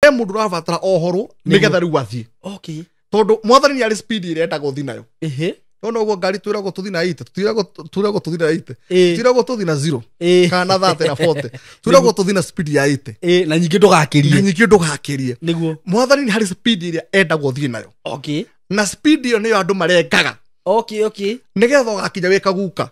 He mũndũ ũrabatara ohorwo nĩgetha rĩu athiĩ. Okay. Tondũ mwathani nĩ arĩ speed ĩrĩa endaga ũthiĩ nayo. Ehe. Nona ũguo ngari twĩragwo tũthiĩ na 80, tũtiragwo twĩragwo tũthiĩ na 80. Ĩĩ. Tũtiragwo tũthiĩ na 0 Ĩĩ. kana 30 na 40. Twĩragwo tũthiĩ na speed ya 80. Ĩĩ, na nyingĩ Na ndũgakĩrie. nyingĩ ndũgakĩrie. Nĩguo. Mwathani nĩ harĩ speed ĩrĩa endaga ũthiĩ nayo. Okay. Na speed ĩyo nĩyo andũ marengaga. Okay, okay. Nĩgetha ũgakinya wĩ kaguka.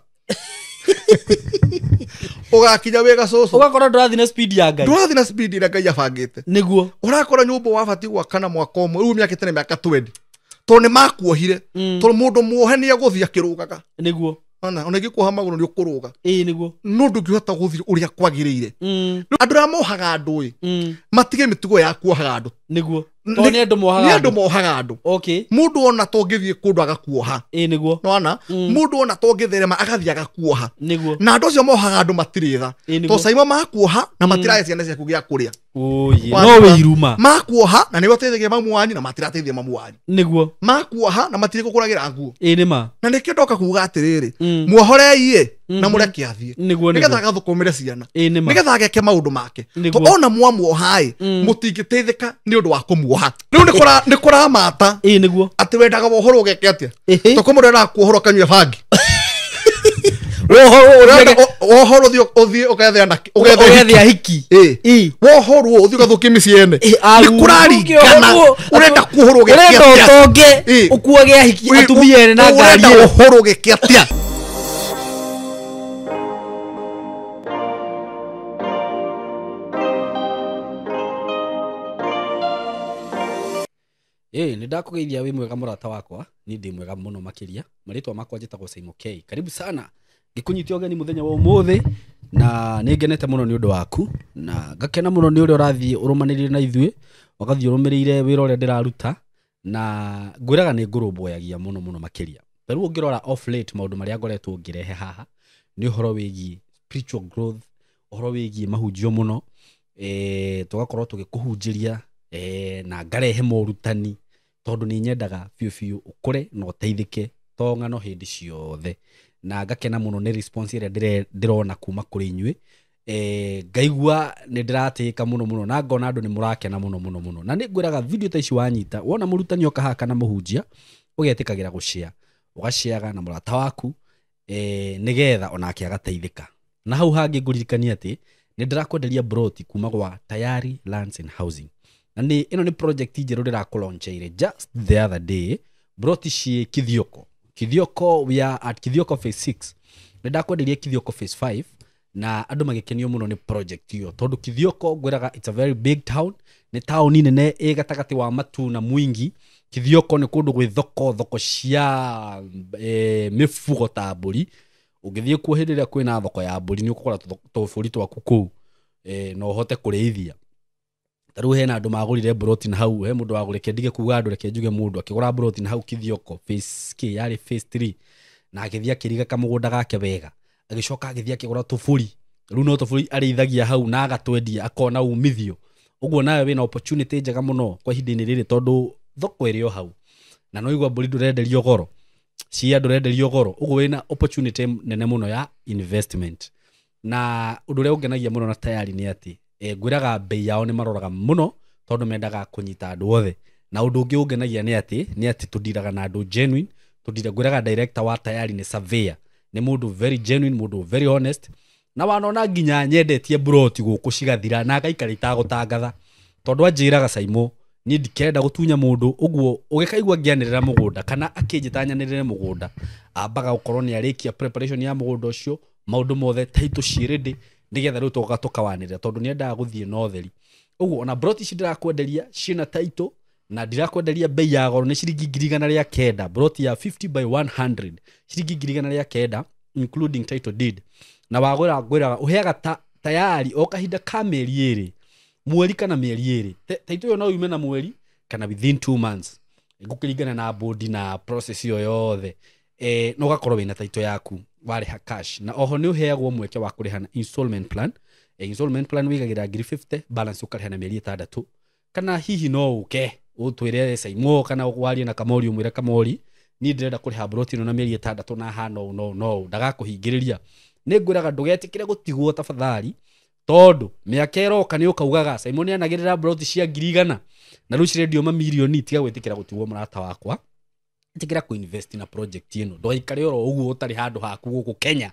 Ũgakinya wĩ gacũcũ. Ũgakora ndũrathiĩ na speed ya Ngai. Ndũrathiĩ na speed ĩrĩa Ngai abangĩte. Nĩguo. Ũrakora nyũmba wabatiĩ gwaka na mwaka ũmwe rĩu mĩaka ĩtene mĩaka 20. Tondũ nĩ makuohire. Tondũ mũndũ muohe nĩ egũthiĩ akĩrũgaga. Nĩguo. Ona ingĩkuoha magũrũ nĩ ũkũrũga. Ĩĩ, nĩguo. No ndũngĩhota gũthiĩ ũrĩa kwagĩrĩire. Rĩu andũ arĩa mohaga andũ ĩ, matige mĩtugo ya kuohaga andũ. Nĩguo. Tondũ nĩ andũ mohaga Nĩ andũ andũ. mohaga andũ. Okay. Mũndũ ona tongĩthiĩ kũndũ agakuoha. Ĩĩ, nĩguo. Nĩwona? Mũndũ ona tongĩtherema agathiĩ agakuoha. Nĩguo. Na andũ acio mohaga andũ matirĩ tha. Ĩĩ, nĩguo. Tondũ caima makuoha na matirahe ciana ciaku gĩa kũrĩa. Oye, no wĩiruma. Makuoha na nĩwe ũteithagia mamu wanyu na matirateithia mamu wanyu. Nĩguo. Makuoha na matirĩ gũkũragĩra nguo. Ĩĩ, nĩ ma. Na nĩkĩo ndoka kuga atĩrĩrĩ, muohorei ĩ na mũreke athiĩ. Nĩguo, Nĩgetha nĩguo. agathũkũmĩre ciana. Ĩĩ, nĩ ma. Nĩgetha ageke maũndũ make. Nĩguo. Tondũ ona mwamuoha ĩ, mũtingĩteithĩka nĩ ũndũ wa kũmuoha. Rĩu nĩ kũramata. Ĩĩ, nĩguo. Atĩ wendaga wohorwo ũgeke atĩa? Ĩhĩ. Tondũ mũndũ endaga kuohorwo akanyue bangi. Wohorwo Ũrenda wohorwo ũthiĩ ũgethe anake, ũgethe ũgethe ahiki. Ĩĩ. Ĩĩ. Wohorwo ũthiĩ ũgathũkie mĩciĩ ene. Ĩĩ, au. Nĩ kũraringana. Ũngĩohorwo, Ũrenda kuohorwo ũgeke ũrenda atĩa? ũtonge, Ĩĩ. ũkuage ahiki Ĩĩ, atumia ene na ngari ũrenda ĩyo. wohorwo ũgeke atĩa? Ĩĩ, nĩ ndakũgeithia wĩ mwega mũrata wakwa, niĩ ndĩ mwega mũno makĩria. Marĩtwa makwa njĩtagwo Saimo K. Karibu sana. Ngĩkũnyitia ũgeni mũthenya wa ũmũthĩ na nĩ ngenete mũno nĩ ũndũ waku na ngakena mũno nĩ ũrĩa ũrathiĩ ũrũmanĩrĩire na ithuĩ, ũgathiĩ ũrũmĩrĩire wĩra ũrĩa ndĩraruta na ngwĩraga nĩ ngũrũmbũyagia mũno mũno makĩria. Ta rĩu ũngĩrora off late maũndũ marĩa ngoretwo ngĩrehe haha nĩ ũhoro wĩgiĩ spiritual growth, ũhoro wĩgiĩ mahunjio mũno, tũgakorwo tũgĩkũhunjĩria, na ngarehe morutani tondũ nĩ nyendaga biũ biũ ũkũre na ũteithĩke to ng'ano hĩndĩ ciothe. Na ngakena mũno nĩ response ĩrĩa ndĩrona kuma kũrĩ inyuĩ. Ngaigua nĩ ndĩratĩĩka mũno mũno na ngona andũ nĩ mũrakena mũno mũno mũno. Na nĩ ngwĩraga video ta ici wanyita, wona mũrutani oka haha kana mũhunjia, ũgetĩkagĩra gũshare, ũgashareaga na mũrata waku, nĩgetha onake agateithĩka. Na hau hangĩ ngũririkania atĩ nĩ ndĩrakwenderia broti kuma gwa Tayari Lands and Housing. Na nĩ ĩno nĩ project njerũ ndĩrakũlauncheire just the other day, broti ciĩ Kithioko. Kithioko, we are at Kithioko phase 6. Nĩ ndakwenderia Kithioko phase 5 na andũ magĩkenio mũno nĩ project ĩyo tondũ Kithioko ngwĩraga it's a very big town, nĩ taũni nene ĩ gatagatĩ wa Matu na Mwingi. Kithioko nĩ kũndũ gwĩ thoko, thoko cia mĩbugo ta mbũri. Ũngĩthiĩ kuo hĩndĩ ĩrĩa kwĩna thoko ya mbũri nĩ ũkũgũra tũbũri twaku kũu, na ũhote kũrĩithia. Ta rĩu hena andũ magũrire broti na hau, he mũndũ wagũrire, ndige kuga andũ, reke njuge mũndũ akĩgũra broti na hau Kithioko phase K, yarĩ phase 3, na agĩthiĩ akĩriga kamũgũnda gake wega, agĩcoka agĩthiĩ akĩgũra tũbũri. Rĩu no tũbũri arĩithagia hau na agatwendia akona umithio. Ũguo nawe wĩna opportunity njega mũno kwa ihinda-inĩ rĩrĩ tondũ thoko ĩrĩ o hau. Na no igua mbũri ndũrenderio goro, cia ndũrenderio goro, ũguo wĩna opportunity nene mũno ya investment. Na ũndũ ũrĩa ũngenagia mũno na Tayari nĩ atĩ, ngwĩraga bei yao nĩ maroraga mũno tondũ mendaga kũnyita andũ othe. Na ũndũ ũngĩ ũngenagia nĩ atĩ tũndiraga na andũ genuine, tũndira ngwĩraga director wa Tayari nĩ surveyor, nĩ mũndũ very genuine, mũndũ very honest. Na wanona nginya nyendetie broti gũkũ cigathira na ngaikara itagũtangatha tondũ anjĩraga Saimo niĩ ndikenda gũtunya mũndũ, ũguo ũgĩkaigua ngĩanĩrĩra mũgũnda kana akĩnjĩta nyanĩrĩre mũgũnda, ambaga gũkorwo nĩ arĩkia preparation ya mũgũnda ũcio, maũndũ mothe title ciĩ ready, nĩgetha rĩu tũgoka tũkawanĩrĩra tondũ nĩendaga gũthiĩ na ũtheri. Ũguo ona broti ici ndĩrakwenderia ciĩna title na ndirakwenderia bei ya goro, nĩ ciringi ngiri igana rĩa kenda, broti ya 50 by 100, ciringi ngiri igana rĩa kenda including title deed. Na wagũra ngwĩraga ũheaga Tayari o kahinda ka mĩeri ĩrĩ, mweri kana mĩeri ĩrĩ. Title ĩyo no yume na mweri kana within 2 months, gũkĩringana na board na process ĩyo yothe. No ũgakorwo wĩna title yaku warĩha cash. Na oho nĩ ũheagwo mweke wa kũrĩha na installment plan. Installment plan wĩigagĩra ngiri 50, balance ũkarĩha na mĩeri ĩtandatũ. Kana hihi no ũke ũtwĩre Saimo kana warie na Kamori ũmwĩre Kamori niĩ ndĩrenda kũrĩha broti ĩno na mĩeri ĩtandatũ na hana ũũ no no ndagakũhingĩrĩria. Nĩ ngwĩraga ndũgetĩkĩre gũtigwo tafadhali, Tondu mĩaka ĩroka nĩ ũkaugaga Simon anagĩrĩra broti cia 100,000 na rĩu cirendio mamirioni. Tiga gwĩtĩkĩra gũtigwo mũrata wakwa, ĩtĩkĩra kũ-invest na project ĩno, ndũgaikare oro ũguo ũtarĩ handũ haku gũkũ Kenya.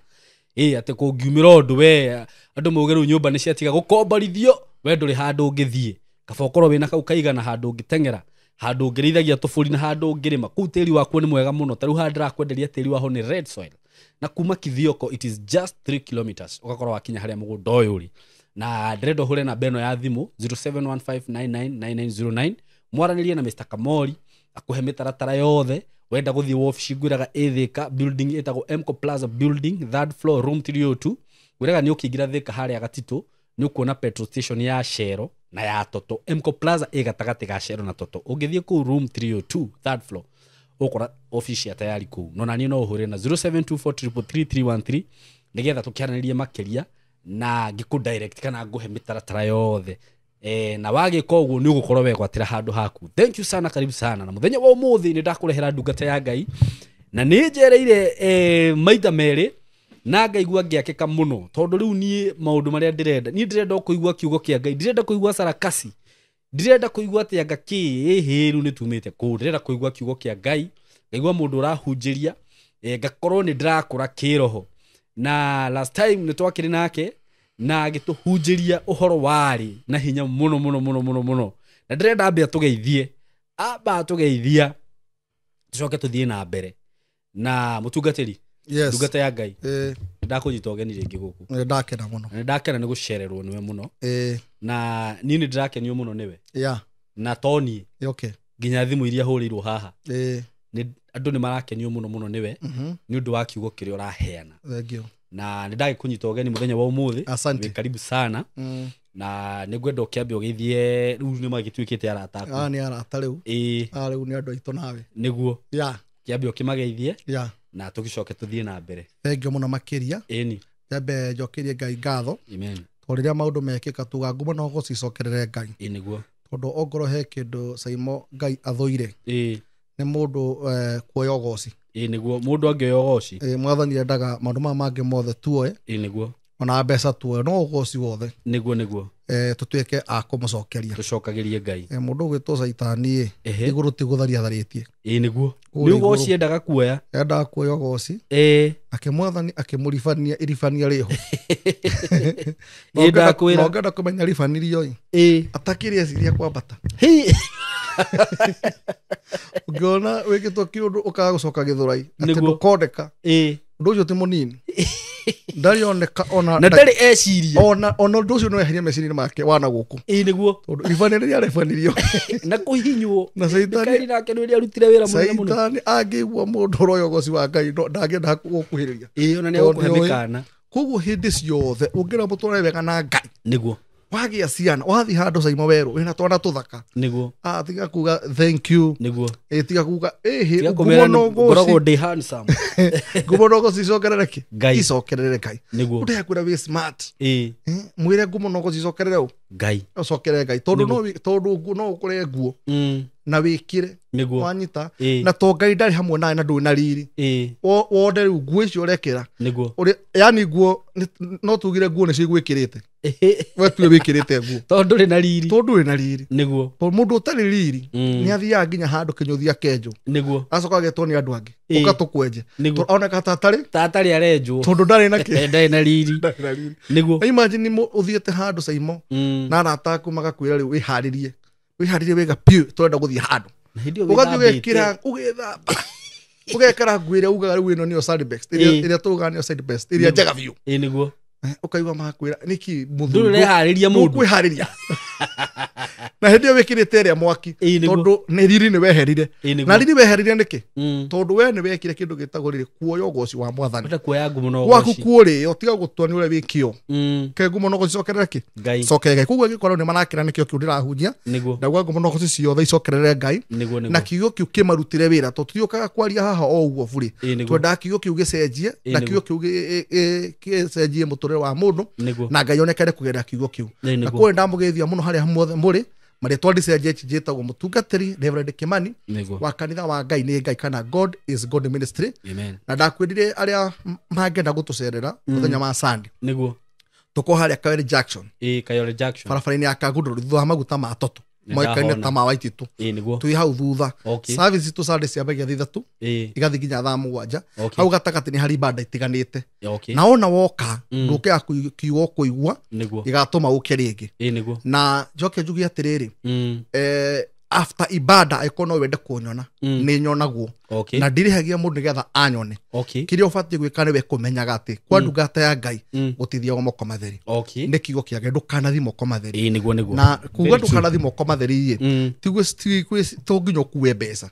Ĩ atĩ kũngiumĩra ũndũ we andũ mauge rĩu nyũmba nĩ ciatiga gũkomborithio, we ndũrĩ handũ ũngĩthiĩ. Kaba ũkorwo wĩna kau kaigana handũ ũngĩteng'era, handũ ũngĩrĩithagia tũbũri na handũ ũngĩrĩma. Kũu tĩri wakuo nĩ mwega mũno. Ta rĩu haha ndĩrakwenderia tĩri waho nĩ red soil, na kuma Kithioko it is just 3 kilometers ũgakorwo wakinya harĩa mũgũnda ũyũ ũrĩ. Na ndĩrenda ũhũre namba ĩno ya thimũ 0715999909 mwaranĩrie na Mr. Kamori akũhe mĩtaratara yothe. Wenda gũthiĩ wabici ngwĩraga ĩ Thika building ĩtagwo Mco Plaza building, third floor, room 302. Ngwĩraga nĩ ũkĩingĩra Thika harĩa Gatitũ nĩ ũkuona petrol station ya Shell na ya Toto. Mco Plaza ĩ gatagatĩ ga Shell na Toto. Ũngĩthiĩ kũu room 302 third floor ũkora ofici ya tayari kũu. No naniĩ no ũhũre na 0724333313 nĩgetha tũkĩaranĩrie makĩria na ngĩkũ direct kana ngũhe mĩtaratara yothe. Na wagĩka ũguo nĩ ũgũkorwo wegwatĩra handũ haku. Thank you sana, karibu sana. Na mũthenya wa ũmũthĩ nĩ ndakũrehera ndungata ya Ngai na nĩ njereire maita merĩ na ngaigua ngĩakĩka mũno, tondũ rĩu niĩ maũndũ marĩa ndĩrenda, niĩ ndĩrenda kũigua kiugo kĩa Ngai, ndĩrenda kũigua sarakasi, ndĩrenda kũigua atĩ anga kĩ ĩhĩ rĩu nĩ tumĩte kũu. Ndĩrenda kũigua kiugo kĩa Ngai, ngaigua mũndũ ũrahunjĩria, ngakorwo nĩ ndĩrakũra kĩroho. Na last time nĩ twakĩrĩ nake na agĩtũhunjĩria ũhoro warĩ na hinya mũno mũno mũno mũno mũno, na ndĩrenda ambe atũgeithie, amba atũgeithia tũcoke tũthiĩ na mbere. Na mũtungatĩri, yes, ndungata ya Ngai, ndakũnyita ũgeni rĩngĩ gũkũ. Nĩ ndakena mũno. Nĩ ndakena nĩ gũcererwo nĩwe mũno. Na niĩ nĩ ndĩrakenio mũno nĩwe. Yeah. Na to niĩ. Okay. Nginya thimũ iria hũrĩirwo haha. Nĩ andũ nĩ marakenio mũno mũno nĩwe nĩ ũndũ wa kiugo kĩrĩa ũraheana. Thank you. Na nĩ ndagĩkũnyita ũgeni mũthenya wa ũmũthĩ. Asante. Wĩ karibu sana. Na nĩ ngwenda ũkĩambe ũgeithie rĩu nĩ magĩtuĩkĩte arata aku. Nĩ arata rĩu. Rĩu nĩ andũ aitũ nawe. Nĩguo. Yeah. Kĩambe ũkĩmageithie. Yeah. Na tũgĩcoke tũthiĩ na mbere. Thank you mũno makĩria. Ĩni. Nyambe njokerie Ngai ngatho. Amen. Tondũ rĩrĩa maũndũ mekĩka tuga ngumo no gũcicokerere Ngai. Ĩ nĩguo. Tondũ ongorwo he kĩndũ Saimo Ngai athũire. Ĩ. Nĩ mũndũ kuoya ũgoci. Ĩ nĩguo, mũndũ angĩoya ũgoci. Mwathani endaga maũndũ maya mangĩ mothe tuoe. Ĩ nĩguo. Ona mbeca tuoe, no ũgoci wothe. Nĩguo nĩguo. Tũtuĩke a kũmũcokeria. Tũcokagĩrie Ngai. Mũndũ ũgwĩtwo Caitani ĩ, igũrũ ti gũtharia atharĩtie. Ĩ nĩguo. Nĩ ũgoci endaga kuoya. Endaga kuoya ũgoci. Ake mwathani akĩmũribania iribania rĩho. Ĩ ndakwĩra. No ngenda kũmenya ribanirio ĩ. Atakĩrĩ eciria kwambata. Ũngĩona wĩkĩtwo kĩũndũ ũkaga gũcoka gĩthũrai atĩ ndũkoneka. Ũndũ ũcio ti mũnini. Ndarĩ oneka ona na ndarĩ eciria. Ona ũndũ ũcio nĩ weheria meciria make wana gũkũ. Ĩ nĩguo. Tondũ iribania rĩrĩa aribanirio. Na kũhihinywo. Na Caitani nake nĩ arutire wĩra mũnene mũno. Caitani angĩigua mũndũ ũroya ũgoci wa Ngai ndangĩenda gũkuhĩrĩria. Ĩ ona nĩ egũkũhe mĩkana. Koguo hĩndĩ ciothe ũngĩra mũtũrĩre wega na Ngai. Nĩguo. Wagĩa ciana wathiĩ handũ Saimo werũ wĩna twana tũthaka. Nĩguo. Tiga kuga thank you. Nĩguo. Tiga kuga ĩhĩ ngumo no ngoragwo ndĩ handsome. Ngumo no gũcicokerere kĩ? Ngai. Icokerere Ngai. Nĩguo. Ũndũ yakwĩra wĩ smart. Mwĩre ngumo no gũcicokerere ũ? Ngai. Ũcokerere Ngai. Tondũ no tondũ no ũkore nguo. Na wĩkĩre. Nĩguo. Wanyita. Na to Ngai ndarĩ hamwe nawe na ndũrĩ na riri. Wonde rĩu nguo icio ũrekĩra. Nĩguo. Yani nguo no tugire nguo nĩcio igwĩkĩrĩte. We tuwe wĩkĩrĩte nguo. Tondũ ndũrĩ na riri. Tondũ ndũrĩ na riri. Nĩguo. Tondũ mũndũ ũtarĩ riri nĩ athiaga nginya handũ kĩnyũthi akenjwo. Nĩguo. Acoka agetwo nĩ andũ angĩ. Ũka tũkwenje. Nĩguo. Oneka ta atarĩ. Ta atarĩ arenjwo. Tondũ ndarĩ na kĩ. Ndarĩ na riri. Ndarĩ na riri. Nĩguo. Na imagine ũthiĩte handũ Saimo na arata aku magakwĩra rĩu wĩharĩrie. Wĩharĩrie wega biũ tũrenda gũthiĩ handũ. Ũgathiĩ ũgekĩra ũgethamba. Ũgekĩra nguo ĩrĩa ugaga rĩu ĩno nĩyo side best. Ĩrĩa tugaga nĩyo side best. Ĩrĩa njega biũ. Ĩ nĩguo. Ũkaigua makwĩra nĩkĩ mũthuri. Ndũrĩ ũreharĩria mũndũ. Ũkwĩharĩria. Na hĩndĩ ĩyo wĩkĩrĩte ĩrĩa mwaki. Tondũ nĩ riri nĩ weherire. Na riri weherire nĩkĩ? Tondũ we nĩ wekire kĩndũ gĩtagwo rĩrĩ kuoya ũgoci wa mwathani. Ũrenda kuoya ngumo na ũgoci. Gwaku kuũrĩo tiga gũtua nĩ ũrĩa wĩkĩo. Ke ngumo na ũgoci cokerere kĩ? Ngai. Cokerere Ngai. Koguo angĩkorwo nĩ marakĩra nĩkĩo kĩu ndĩrahunjia. Ndauga ngumo na ũgoci ciothe icokerere Ngai. Na kiugo kĩu kĩmarutĩre wĩra tondũ tũtiũkaga kwaria haha o ũguo burĩ. Twendaga kiugo kĩu gĩcenjie na kiugo kĩu gĩcenjie mũtũrĩre wa mũndũ na Ngai onekane kũgerera kiugo kĩu. Na koguo ndamũgeithia mũno harĩa mothe mũrĩ. Marĩtwa ndicenjetie njĩtagwo mũtungatĩri Reverend Kimani wa kanitha wa Ngai nĩ Ngai kana God is God Ministry. Amen. Na ndakwĩrire arĩa mangĩenda gũtũcerera mũthenya wa Sunday. Nĩguo. Tũkorwo harĩa Kayole Junction. Kayole Junction. Barabara-inĩ ya Kangundo thutha wa maguta ma Toto. Moĩkaine ta ma Waititu. Twĩ hau thutha. Service citũ Sunday ciambagia thaa 3 igathiĩ nginya thaa 7. Hau gatagatĩ nĩ harĩ ibanda itiganĩte. Na wona woka ndũke kiugo kũigua igatũma ũke rĩngĩ. Na njoke njuge atĩrĩrĩ, after ibada angĩkorwo no wende kũnyona nĩ nyonagwo. Na ndirĩhagia mũndũ nĩgetha anyone. Kĩrĩa ũbatiĩ gwĩka nĩwe kũmenyaga atĩ kwa ndungata ya Ngai gũtithiagwo moko matheri. Nĩ kiugo kĩa Ngai, ndũkanathiĩ moko matheri. Na kuga ndũkanathiĩ moko matheri ĩ tiguo to nginya ũkue mbeca.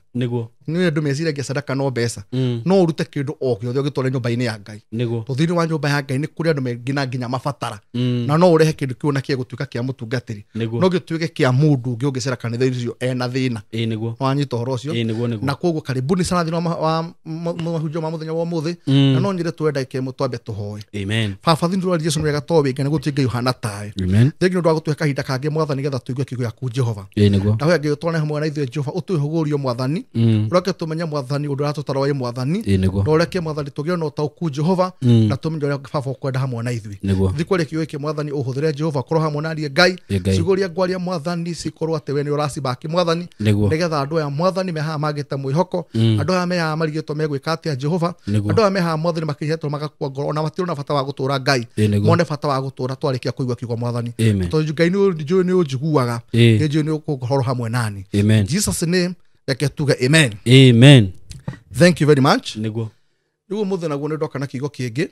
Nĩ andũ meciragia sadaka no mbeca. No ũrute kĩndũ o gĩothe ũgĩtware nyũmba-inĩ ya Ngai. Tondũ thĩinĩ wa nyũmba ya Ngai nĩ kũrĩ andũ mengĩ nginya mabatara. Na no ũrehe kĩndũ kĩu na kĩa gũtuĩka kĩa mũtungatĩri. No gĩtuĩke kĩa mũndũ ũngĩ ũngĩcera kanitha-inĩ ũcio ena thĩna. Wanyita ũhoro ũcio. Na koguo karibuni sana thĩinĩ wa mahunjio ma mũthenya wa ũmũthĩ. Na no nyende tuwe ndagĩka ĩmwe twambe tũhoe. Baba thĩinĩ wa Jesu nĩ wega to wĩ Ngai, nĩguo Ngai ũhana tawe. Thengiũ nĩ ũndũ wa gũtũhe kahinda kangĩ Mwathani nĩgetha tũigue kiugo gĩaku Jehova. Ndahoya Ngai ũtwarane hamwe na ithuĩ Jehova, ũtũhũgũrie Mwathani. Ũreke tũmenye Mwathani ũndũ ũrĩa tũtara wĩ Mwathani. Na ũreke Mwathani tũgĩe na ũtaũku Jehova, na tũmenye ũrĩa Baba ũkwenda hamwe na ithuĩ. Thikũ ĩrĩa kiugo gĩkĩ Mwathani ũhũthĩre Jehova, korwo hamwe na niĩ Ngai. Ciugo iria ngwaria Mwathani cikorwo atĩ we nĩ ũracibaki Mwathani, nĩgetha andũ aya Mwathani me haha magĩte mwĩhoko, andũ aya me haha marigĩtwo megwĩka atĩa Jehova, andũ aya me haha Mwathani makĩhetwo magakua ngoro ona matirona bata wa gũtũra Ngai, mone bata wa gũtũra twarĩkia kũigua kiugo Mwathani. Tondũ Ngai nĩ njũĩ nĩ ũnjiguaga, nĩ njũĩ nĩ ũkũhoro hamwe nani. Jesus name, reke tuge amen. Amen. Thank you very much. Nĩguo. Rĩu ũmũthĩ naguo nĩ ndoka na kiugo kĩngĩ.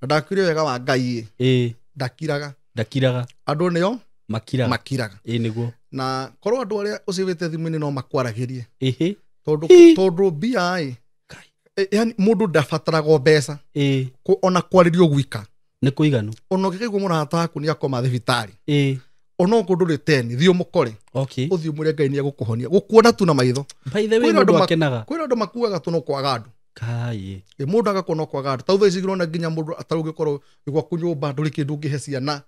Na ndakwire wega wa Ngai ĩ. Ndakiraga. Ndakiraga. Andũ nĩo makiraga. Makiraga. Nĩguo. Na korwo andũ arĩa ũcĩbĩte thimũ-inĩ no makwaragĩrie. Tondũ mbia ĩ. Yani mũndũ ndabataraga mbeca. Ona kwarĩrio gwika. Nĩ kũiganu. Ona ũngĩkaigua mũrata waku nĩ akoma thibitarĩ. Ona ũguo ndũrĩ teni, thiĩ ũmũkore. Ũthiĩ ũmwĩre Ngai nĩ egũkũhonia. Gũkuona tu na maitho. By the way, mũndũ akenaga. Kwĩna andũ makuaga tu no kwaga andũ. Kai. Mũndũ agakuona kwaga andũ. Ta thaa ici ũrona nginya mũndũ atarũngĩkorwo gwaku nyũmba ndũrĩ kĩndũ ũngĩhe ciana.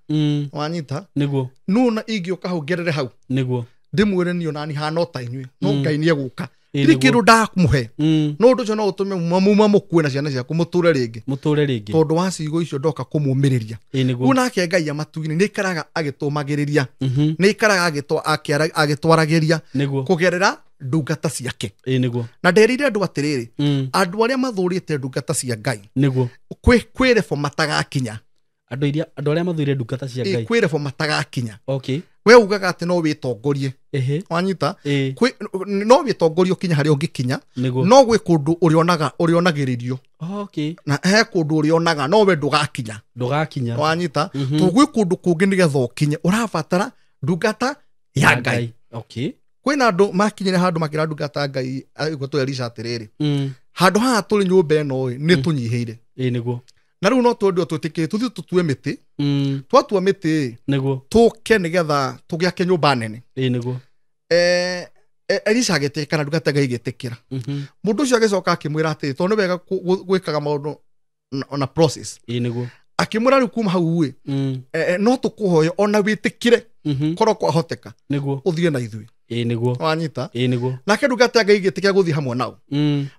Wanyita? Nĩguo. No na ingĩũka hau ngerere hau. Nĩguo. Ndĩmwĩre niĩ ona niĩ hana o ta inyuĩ. No Ngai nĩ egũka. Ndirĩ kĩndũ ndamũhe. No ũndũ ũcio no ũtũme muma mũkue na ciana ciaku mũtũre rĩngĩ. Mũtũre rĩngĩ. Tondũ wa ciugo icio ndoka kũmũmĩrĩria. Rĩu nake Ngai amatuinĩ nĩ aikaraga agĩtũmagĩrĩria. Nĩ aikaraga agĩtwaragĩria kũgerera ndungata ciake. Nĩguo. Na nderire andũ atĩrĩrĩ, andũ arĩa mathũrĩte ndungata cia Ngai. Nĩguo. Kwĩ level matagakinya. Andũ arĩa mathũire ndungata cia Ngai. Kwĩ level matagakinya. We ugaga atĩ no wĩtongorie. Wanyita? No wĩtongorie ũkinye harĩa ũngĩkinya. No gwĩ kũndũ ũrĩonaga ũrĩonagĩrĩrio. Na he kũndũ ũrĩonaga no we ndũgakinya. Ndũgakinya. Wanyita? Tondũ gwĩ kũndũ kũngĩ nĩgetha ũkinye ũrabatara ndungata ya Ngai. Kwĩna andũ makinyire handũ makĩra ndungata ya Ngai agĩtwo Elisha atĩrĩrĩ, handũ haha tũrĩ nyũmba ĩno ĩ nĩ tũnyihĩire. Nĩguo. Na rĩu no twende twĩtĩkĩre tũthiĩ tũtue mĩtĩ. Twatua mĩtĩ nĩguo tũke nĩgetha tũgĩake nyũmba nene. Nĩguo. Elisha agĩtĩkĩra na ndungata ya Ngai ĩgĩtĩkĩra. Mũndũ ũcio agĩcoka akĩmwĩra atĩrĩ, tondũ nĩ wega gwĩkaga maũndũ na process. Nĩguo. Akĩmwĩra rĩu kuma hau ĩ, no tũkũhoya ona wĩtĩkĩre korwo kwahoteka. Nĩguo. Ũthiĩ na ithuĩ. Nĩguo. Wanyita? Nĩguo. Nake ndungata ya Ngai ĩgĩtĩkĩra gũthiĩ hamwe nao.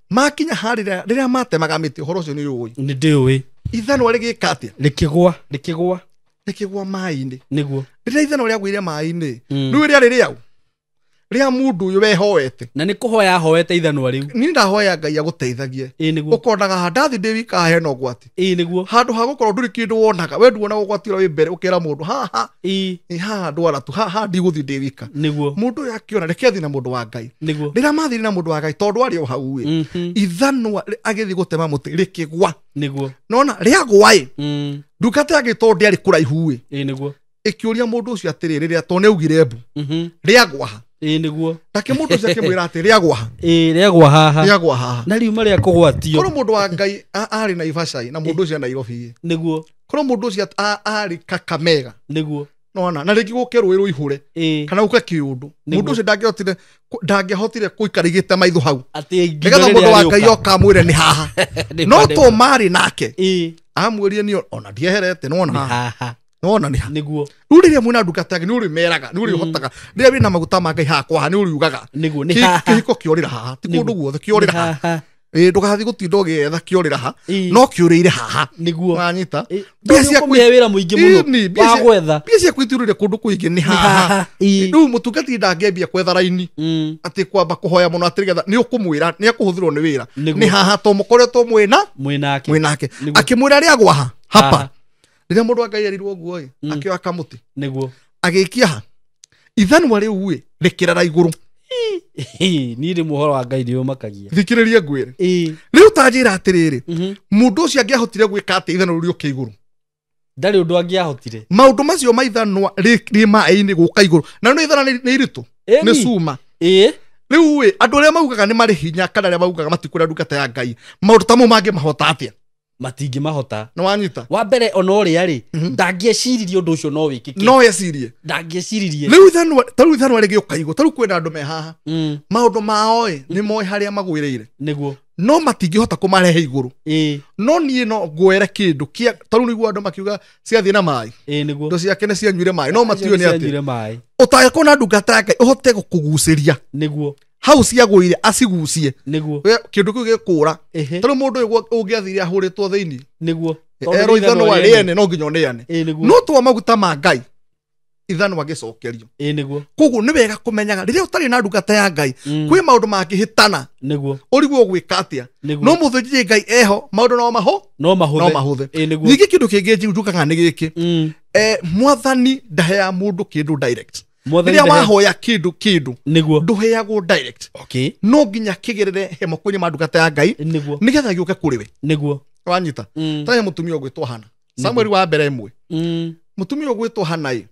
Makinya harĩa rĩrĩa matemaga mĩtĩ ũhoro ũcio nĩ ũĩ. Nĩ ndĩũĩ. Ithanwa rĩgĩka atĩa? Rĩkĩgwa, rĩkĩgwa. Rĩkĩgwa maĩ-inĩ. Nĩguo. Rĩrĩa ithanwa rĩagũire maĩ-inĩ, rĩu rĩarĩ rĩaũ? Rĩa mũndũ ũyũ wehoete. Na nĩ kũhoya ahoete ithanwa rĩu. Niĩ ndahoya Ngai agũteithagie. Nĩguo. Ũkonaga ha ndathi ndĩ wika hena ũgwati. Nĩguo. Handũ ha gũkorwo ndũrĩ kĩndũ wonaga, we nduonaga ũgwati ũrĩa wĩ mbere ũkĩra mũndũ haha. Haha ndwara tu, haha ndigũthiĩ ndĩ wika. Nĩguo. Mũndũ ũyũ akĩona reke athiĩ na mũndũ wa Ngai. Nĩguo. Rĩrĩa mathire na mũndũ wa Ngai tondũ arĩ o hau ĩ, ithanwa agĩthiĩ gũtema mũtĩ rĩkĩgwa. Nĩguo. Nona rĩagwa ĩ, ndungata yake tondũ ndĩarĩ kũraihu ĩ. Nĩguo. Ĩkĩũria mũndũ ũcio atĩrĩ, rĩrĩa tondũ nĩ augire mbu. Rĩagwa ha? Nĩguo. Nake mũndũ ũcio akĩmwĩra atĩ rĩagwa ha? Rĩagwa haha. Rĩagwa haha. Na riuma rĩa kũgwatio. Korwo mũndũ wa Ngai arĩ Naivasha na mũndũ ũcio Nairobi. Nĩguo. Korwo mũndũ ũcio arĩ Kakamega. Nĩguo. Nona na rĩngĩ gũke rũĩ rũihũre. Kana gũke kĩũndũ. Mũndũ ũcio ndangĩahotire gũikara igĩte maitho hau. Atĩ nĩgetha mũndũ wa Ngai oka amwĩre nĩ haha. No to marĩ nake. Amwĩrire niĩ ona ndieherete nona haha. Nona nĩ haha. Nĩguo. Rĩu rĩrĩa mwĩna ndungata yake nĩ ũrĩmeraga, nĩ ũrĩhotaga. Rĩrĩa wĩna maguta ma Ngai hakwa haha nĩ ũriugaga. Nĩguo, nĩ haha. Kĩhiko kĩorĩra haha, ti kũndũ guothe kĩorĩra haha. Ndũgathiĩ gũtinda ũgĩetha kĩũrĩra ha no kĩũrĩire haha. Nĩguo. Wanyita. Mbia ciaku wĩra mũingĩ mũno wa gwetha. Mbia ciaku itiũrĩire kũndũ kũingĩ nĩ haha. Rĩu mũtungati ndangĩambia kwetha raini atĩ kwamba kũhoya mũno atĩ nĩgetha nĩ ũkũmwĩra nĩ akũhũthĩrwo nĩ wĩra. Nĩ haha to mũkoretwo mwĩna mwĩnake. Akĩmwĩra rĩagwa ha hapa. Rĩrĩa mũndũ wa Ngai erirwo ũguo ĩ akĩoya kamũtĩ. Nĩguo. Agĩikia ha. Ithanwa rĩu ĩ rĩkĩrara igũrũ. Niĩ rĩmwe ũhoro wa Ngai nĩ ũmakagia. Thikĩrĩria ngwĩre. Rĩu ta njĩra atĩrĩrĩ, mũndũ ũcio angĩahotire gwĩka atĩ ithanwa rĩu rĩũke igũrũ? Ndarĩ ũndũ angĩahotire. Maũndũ macio ma ithanwa rĩ maĩ-inĩ gũka igũrũ. Na nĩ ithanwa nĩ iritũ. Nĩ cuma. Rĩu ĩ andũ arĩa maugaga nĩ marĩ hinya kana arĩa maugaga matikwenda ndungata ya Ngai, maũndũ ta mau mangĩmahota atĩa? Matingĩmahota. Nĩ wanyita. Wa mbere ona ũrĩa rĩ, ndangĩeciririe ũndũ ũcio no wĩkĩke. No ecirie. Ndangĩeciririe. Rĩu ithanwa, ta rĩu ithanwa rĩgĩũka igũrũ, ta rĩu kwĩna andũ me haha. Maũndũ mao ĩ nĩ moĩ harĩa magwĩrĩire. Nĩguo. No matingĩhota kũmarehe igũrũ. No niĩ no ngwere kĩndũ kĩa ta rĩu nĩguo andũ makiuga ciathiĩ na maĩ. Nĩguo. Indo ciake nĩ cianyuire maĩ. No matiũĩ nĩ atĩ. Ũtangĩkorwo na ndungata ya Ngai ũhote gũkũgucĩria. Nĩguo. Hau ciagũire acigucie. Nĩguo. Kĩndũ kĩu gĩkũra. Ta rĩu mũndũ ũyũ ũngĩathire ahũrĩtwo thĩinĩ. Nĩguo. Erwo ithanwa rĩene no nginya ũneane. No twa maguta ma Ngai ithanwa gĩcokerio. Nĩguo. Koguo nĩ wega kũmenyaga rĩrĩa ũtarĩ na ndungata ya Ngai kwĩ maũndũ mangĩhĩtana. Nĩguo. Ũrigwo gwĩka atĩa. No mũthĩnjĩri Ngai eho maũndũ no mahũthe. Ningĩ kĩndũ kĩngĩ njugaga nĩ gĩkĩ. Mwathani ndaheaga mũndũ kĩndũ direct. Rĩrĩa wahoya kĩndũ nĩguo ndũheagwo direct. Okay. No nginya kĩgerere he moko-inĩ ma ndungata ya Ngai nĩguo nĩgetha gĩũke kũrĩ we. Nĩguo. Wanyita. Ta he mũtumia ũgwĩtwo Hana. Samueli wa mbere ĩmwe. Mũtumia ũgwĩtwo Hana ĩ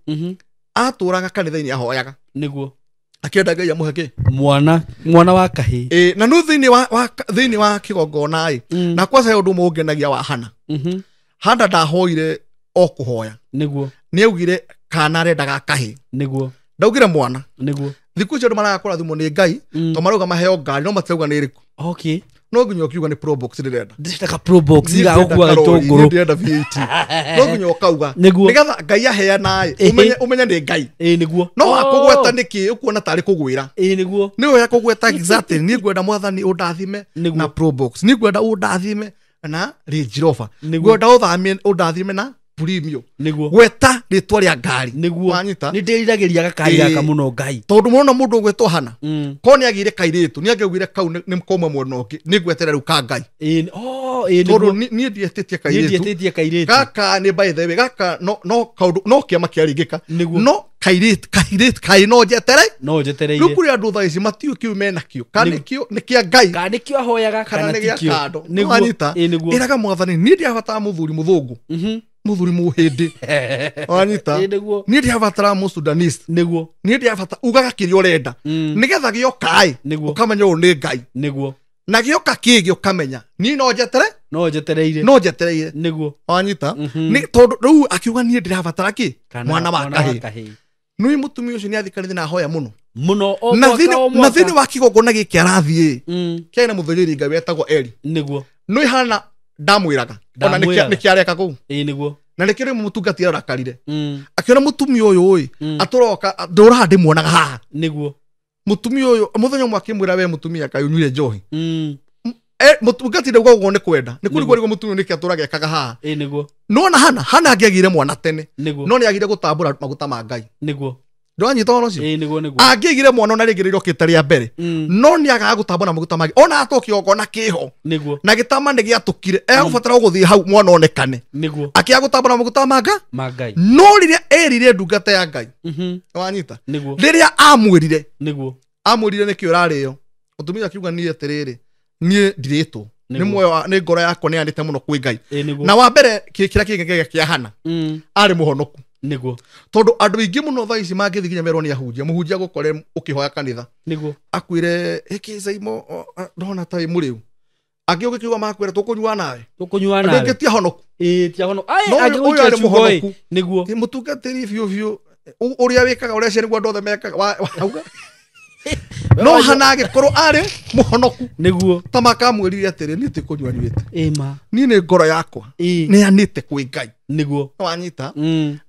atũraga kanitha-inĩ ahoyaga. Nĩguo. Akĩenda Ngai amũhe kĩ? Mwana wa kahĩĩ. Na no thĩinĩ wa kĩgongona ĩ na kwaca ũndũ ũmwe ũngenagia wa Hana. Hana ndahoire o kũhoya. Nĩguo. Nĩaugire kana arendaga kahĩĩ. Nĩguo. Ndaugire mwana. Nĩguo. Thikũ ici andũ maraga kũrathimwo nĩ Ngai to marauga maheo ngari no matirauga nĩ ĩrĩkũ. Okay. No nginya ũkiuga nĩ Probox ndĩrenda. Ndĩrenda Probox igagũkua gĩtũngũrũ. Ndĩrenda V8. No nginya ũkauga. Nĩguo. Nĩgetha Ngai aheana ĩ ũmenye nĩ Ngai. Nĩguo. No akũgweta nĩkĩ ũkuona tarĩ kũgwĩra. Nĩguo. Nĩ wega kũgweta exactly niĩ ngwenda mwathani ũndathime na Probox. Niĩ ngwenda ũndathime na Range Rover. Ngwenda ũndathime na Premium. Nĩguo. Gweta rĩtwa rĩa ngari. Nĩguo. Wanyita. Nĩ ndĩriragĩria gakari gaka mũno Ngai. Tondũ mũno mũndũ ũgwĩtwo Hana. Ko nĩ agĩire kairĩtu, nĩ angĩaugire kau nĩ komwe mwena ũngĩ, nĩ ngweterera rĩu ka Ngai. Tondũ niĩ ndietĩtie kairĩtu. Ndietĩtie kairĩtu. Gaka nĩ by the way, gaka no kaũndũ no kĩama kĩaringĩka. Nĩguo. No kairĩtu kaĩ no njetere. No njetereire. Rĩu kũrĩ andũ thaa ici matiũĩ kĩu menakĩo. Kana nĩkĩo nĩ kĩa Ngai. Kana nĩkĩo ahoyaga kana tikĩo. Nĩ gĩa kando. Wanyita. Ĩraga mwathani niĩ ndiabatara mũthuri mũthũngũ. Mũthuri mũhĩndĩ. Wanyita. Niĩ ndiabatara mũsudanist. Nĩguo. Niĩ ndiabatara ugaga kĩrĩa ũrenda. Nĩgetha gĩoka ĩ ũkamenya ũyũ nĩ Ngai. Nĩguo. Na gĩoka kĩngĩ ũkamenya niĩ no njetere. No njetereire. No njetereire. Nĩguo. Wanyita. Nĩ tondũ rĩu akiuga niĩ ndĩrabatara kĩ? Mwana wa kahĩĩ. Nĩ mũtumia ũcio nĩ athiĩ kanitha na ahoya mũno. Mũno o mwaka o mwaka. Na thĩinĩ wa kĩgongona gĩkĩ arathiĩ. Kĩarĩ na mũthĩnjĩri Ngai wetagwo Eli. Nĩguo. Nĩ Hana ndamwĩraga. Ona nĩkĩ areka kũu. Nĩguo. Na nĩkĩo rĩmwe mũtungati arakarire. Akĩona mũtumia ũyũ ĩ atũroka ndũraha ndĩmuonaga haha. Nĩguo. Mũtumia ũyũ mũthenya ũmwe akĩmwĩra we mũtumia kaĩ ũnyuire njohi. Mũtungati ndauga ũguo nĩ kwenda. Nĩ kũrigwo rĩguo mũtumia nĩkĩ atũraga ekaga haha. Nĩguo. No na Hana angĩagĩire mwana tene. Nĩguo. No nĩagire gũtambũra maguta ma Ngai. Nĩguo. Ndwanyita ũhoro ũcio? Nĩguo nĩguo. Angĩagĩire mwana ona rĩngĩ rĩrokĩte rĩa mbere. No nĩagaga gũtambũra maguta ma Ngai. Ona atwo kĩgongona kĩho. Nĩguo. Na gĩtama nĩ gĩatũkire. Egũbatara gũthiĩ hau mwana onekane. Nĩguo. Akĩaga gũtambũra maguta ma Ngai. No rĩrĩa erire ndungata ya Ngai. Wanyita. Nĩguo. Rĩrĩa amwĩrire. Nĩguo. Amwĩrire nĩkĩ ũrarĩo. Mũtumia akiuga niĩ atĩrĩrĩ, niĩ ndirĩtwo. Nĩ muoyo nĩ ngoro yakwa nĩyanĩte mũno kwĩ Ngai. Na wa mbere kĩrĩa kĩngĩ kĩa Hana. Arĩ mũhonoku. Nĩguo. Tondũ andũ aingĩ mũno thaa ici mangĩthiĩ nginya merwo nĩ ahunjia, mũhunjia gũkore ũkĩhoya kanitha. Nĩguo. Akwĩre ĩkĩ Saimo ndona ta wĩ mũrĩu. Angĩ ũgĩkiuga makwĩra tũkũnyua nawe. Tũkũnyua nawe. Andũ aingĩ ti ahonoku. Ti ahonoku. Angĩgũikia ciugo ĩ. Nĩguo. Mũtungatĩri biũ biũ ũrĩa wĩkaga ũrĩa acio nĩguo andũ othe mekaga. Wauga. No Hana agĩkorwo arĩ mũhonoku. Nĩguo. Ta makamwĩrire atĩrĩ niĩ tikũnyua nyuĩte. Ma. Niĩ nĩ ngoro yakwa. Nĩyanĩte kwĩ Ngai. Nĩguo. Wanyita.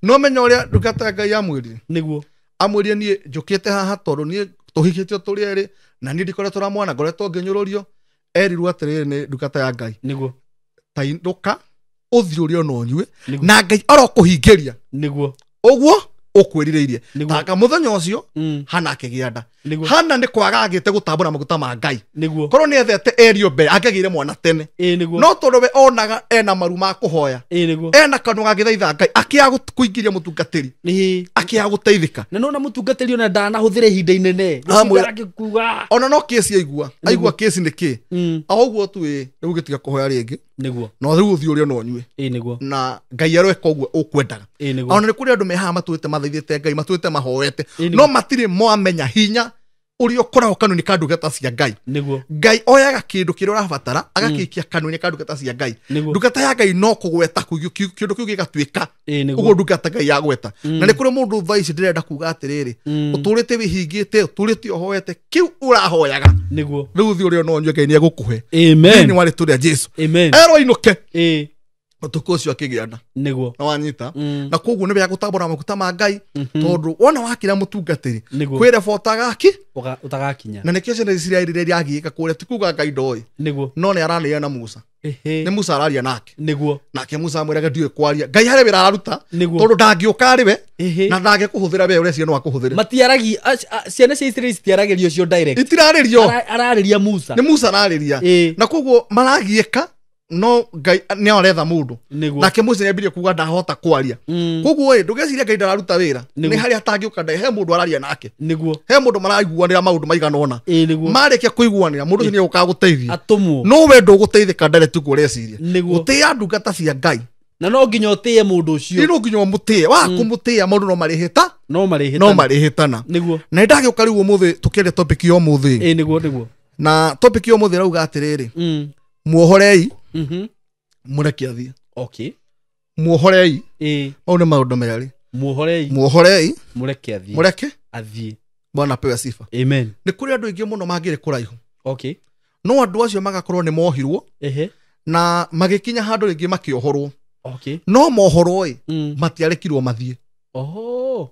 No menya ũrĩa ndungata ya Ngai amwĩrire. Nĩguo. Amwĩrire niĩ njũkĩte haha tondũ niĩ tũhikĩtio tũrĩ erĩ na niĩ ndikoretwo na mwana ngoretwo ngĩnyũrũrio. Erirwo atĩrĩrĩ nĩ ndungata ya Ngai. Nĩguo. Ta inũka ũthiĩ ũrĩe ona ũnyue na Ngai arokũhingĩria. Nĩguo. Ũguo ũkwĩrirĩirie. Tanga mũthenya ũcio Hana akĩgĩa nda. Hana nĩ kwaga agĩte gũtambũra maguta ma Ngai. Nĩguo. Korwo nĩ ethete erio mbere angĩagĩire mwana tene. Nĩguo. No tondũ we onaga ena maru ma kũhoya. Nĩguo. Ena kanua gagĩthaitha Ngai akĩaga kũingĩria mũtungatĩri. Akĩaga gũteithĩka. Na nona mũtungatĩri ona ndanahũthĩra ihinda inene. Gũtinda Ona no kesi aigua. Aigua kesi nĩ kĩ. O ũguo tu rĩu gĩtiga kũhoya rĩngĩ. Nĩguo. No rĩu ũthiĩ ũrĩe na ũnyue. Nĩguo. Na Ngai aroeka ũguo ũkwendaga. Nĩguo. Ona nĩ kũrĩ andũ me haha matũĩte mathaithĩte Ngai matũĩte mahoete. No matirĩ mwamenya hinya ũrĩa ũkoragwo kanua-inĩ ka ndungata cia Ngai. Nĩguo. Ngai oyaga kĩndũ kĩrĩa ũrabatara agakĩikia kanua-inĩ ka ndungata cia Ngai. Ndungata ya Ngai no kũgweta kĩndũ kĩu gĩgatuĩka. Ũguo ndungata Ngai yagweta. Na nĩ kũrĩ mũndũ thaa ici ndĩrenda kuga atĩrĩrĩ, ũtũrĩte wĩhingĩte, ũtũrĩte ũhoete, kĩu ũrahoyaga. Nĩguo. Rĩu ũthiĩ ũrĩe na ũnyue Ngai nĩ egũkũhe. Amen. Thĩinĩ wa rĩĩtwa rĩa Jesũ. Amen. Erwo ainũke. Ũtukũ ũcio akĩgĩa nda. Nĩguo. Na wanyita. Na koguo nĩ wega gũtambũra maguta ma Ngai tondũ wona wakĩra mũtungatĩri Nĩguo. kwĩ level ũtagaki Ũtagakinya. Na nĩkĩo ciana Isiraeli rĩrĩa iragiĩka kũrĩa ti kuga Ngai ndoĩ. Nĩguo. No nĩ aranĩria na Musa. Nĩ Musa araria nake. Nĩguo. Nake Musa amwĩraga ndiũĩ kwaria. Ngai harĩ wĩra araruta. Nĩguo. Tondũ ndangĩũka arĩ we na ndangĩkũhũthĩra we ũreciria no akũhũthĩre. Matiaragi ciana cia Isiraeli citiaragĩrio cio direct. Itirarĩrio. Ararĩria Musa. Nĩ Musa ararĩria. Na koguo maragiĩka no Ngai nĩ aretha mũndũ. Nake Musa nĩambirie kuga ndahota kwaria. Koguo ĩ ndũgeciria Ngai ndararuta wĩra. Nĩ harĩa atangĩũka ndai he mũndũ araria nake. Nĩguo. He mũndũ maraiguanĩra maũndũ maigana ũna. Nĩguo. Marĩkia kũiguanĩra mũndũ ũcio nĩegũka gũteithia. Atũmwo. No we ndũgũteithĩka direct ũguo ũreciria. Nĩguo. Gũtĩĩa ndungata cia Ngai. Na no nginya ũtĩe mũndũ ũcio. No nginya ũmũtĩe. Wa kũmũtĩĩa maũndũ no marĩhĩta. No marĩhĩtana. No marĩhĩtana. Nĩguo. Na nĩndagĩũka rĩu ũmũthĩ tũkĩaria topic ya ũmũthĩ. Nĩguo nĩguo. Na topic ya ũmũthĩ ĩrauga atĩrĩrĩ. Muohorei. Mũreke athiĩ. Okay. Muohorei. Mau nĩ maũndũ merĩ. Muohorei. Muohorei. Mũreke athiĩ. Mũreke athiĩ. Bwana apewe sifa. Amen. Nĩ kũrĩ andũ aingĩ mũno mangĩrĩ kũraihu. Okay. No andũ acio magakorwo nĩ mohirwo. Na magĩkinya handũ rĩngĩ makĩohorwo. Okay. No mohorwo ĩ matiarekirwo mathiĩ. Oho.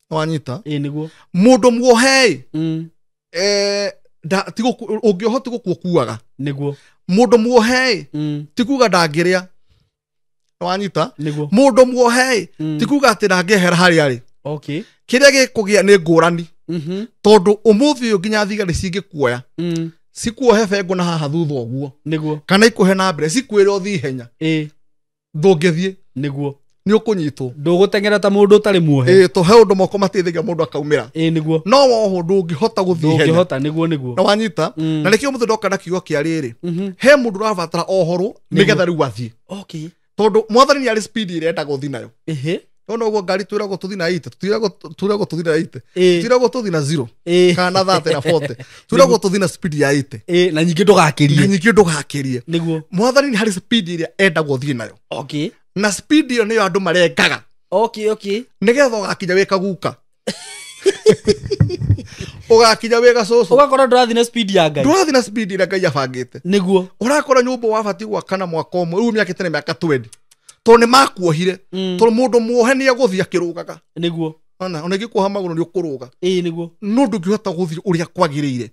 Wanyita? Nĩguo. Mũndũ muohe ĩ ũngĩohwo ti gũkua ũkuaga. Nĩguo. Mũndũ muohe ĩ ti kuga ndangĩrĩa. Wanyita? Nĩguo. Mũndũ muohe ĩ ti kuga atĩ ndangĩehera harĩa arĩ. Okay. Kĩrĩa gĩkũgĩa nĩ ngũrani. Tondũ ũmũthĩ ũyũ nginya thigari cingĩkuoya. Cikuohe bengo na haha thutha ũguo. Nĩguo. Kana ikuhe na mbere cikwĩre ũthiĩ ihenya. Ndũngĩthiĩ. Nĩguo. Nĩ ũkũnyitwo. Ndũgũteng'era ta mũndũ ũtarĩ muohe. To he ũndũ moko mateithagia mũndũ akaumĩra. Nĩguo. No wohwo ndũngĩhota gũthiĩ ihenya. Ndũngĩhota nĩguo nĩguo. Na wanyita? Na nĩkĩo mũthĩ ndoka na kiugo kĩa rĩrĩ. He mũndũ ũrabatara ohorwo nĩgetha rĩu athiĩ. Okay. Tondũ mwathani nĩ arĩ speed ĩrĩa endaga ũthiĩ nayo. No ũguo ngari twĩragwo tũthiĩ na 80, twĩragwo tũthiĩ na 80. Twĩragwo tũthiĩ na 0 kana 30 na 40. Twĩragwo tũthiĩ na speed ya 80. Na nyingĩ ndũgakĩrie. Na nyingĩ ndũgakĩrie. Nĩguo. Mwathani nĩ harĩ speed ĩrĩa endaga ũthiĩ nayo. Okay. Na speed ĩyo nĩyo andũ marengaga. Okay, okay. Nĩgetha ũgakinya wĩ kaguka. Ũgakinya wĩ gacũcũ. Ũgakora ndũrathiĩ na speed ya Ngai. Ndũrathiĩ na speed ĩrĩa Ngai abangĩte. Nĩguo. Ũrakora nyũmba wabatiĩ gwaka na mwaka ũmwe, rĩu mĩakĩte nĩ mĩaka 20. Tondũ nĩ makuohire. Tondũ mũndũ muohe nĩ egũthiĩ akĩrũgaga. Nĩguo. Ona ingĩkuoha magũrũ nĩ ũkũrũga. Nĩguo. No ndũngĩhota gũthiĩ ũrĩa kwagĩrĩire.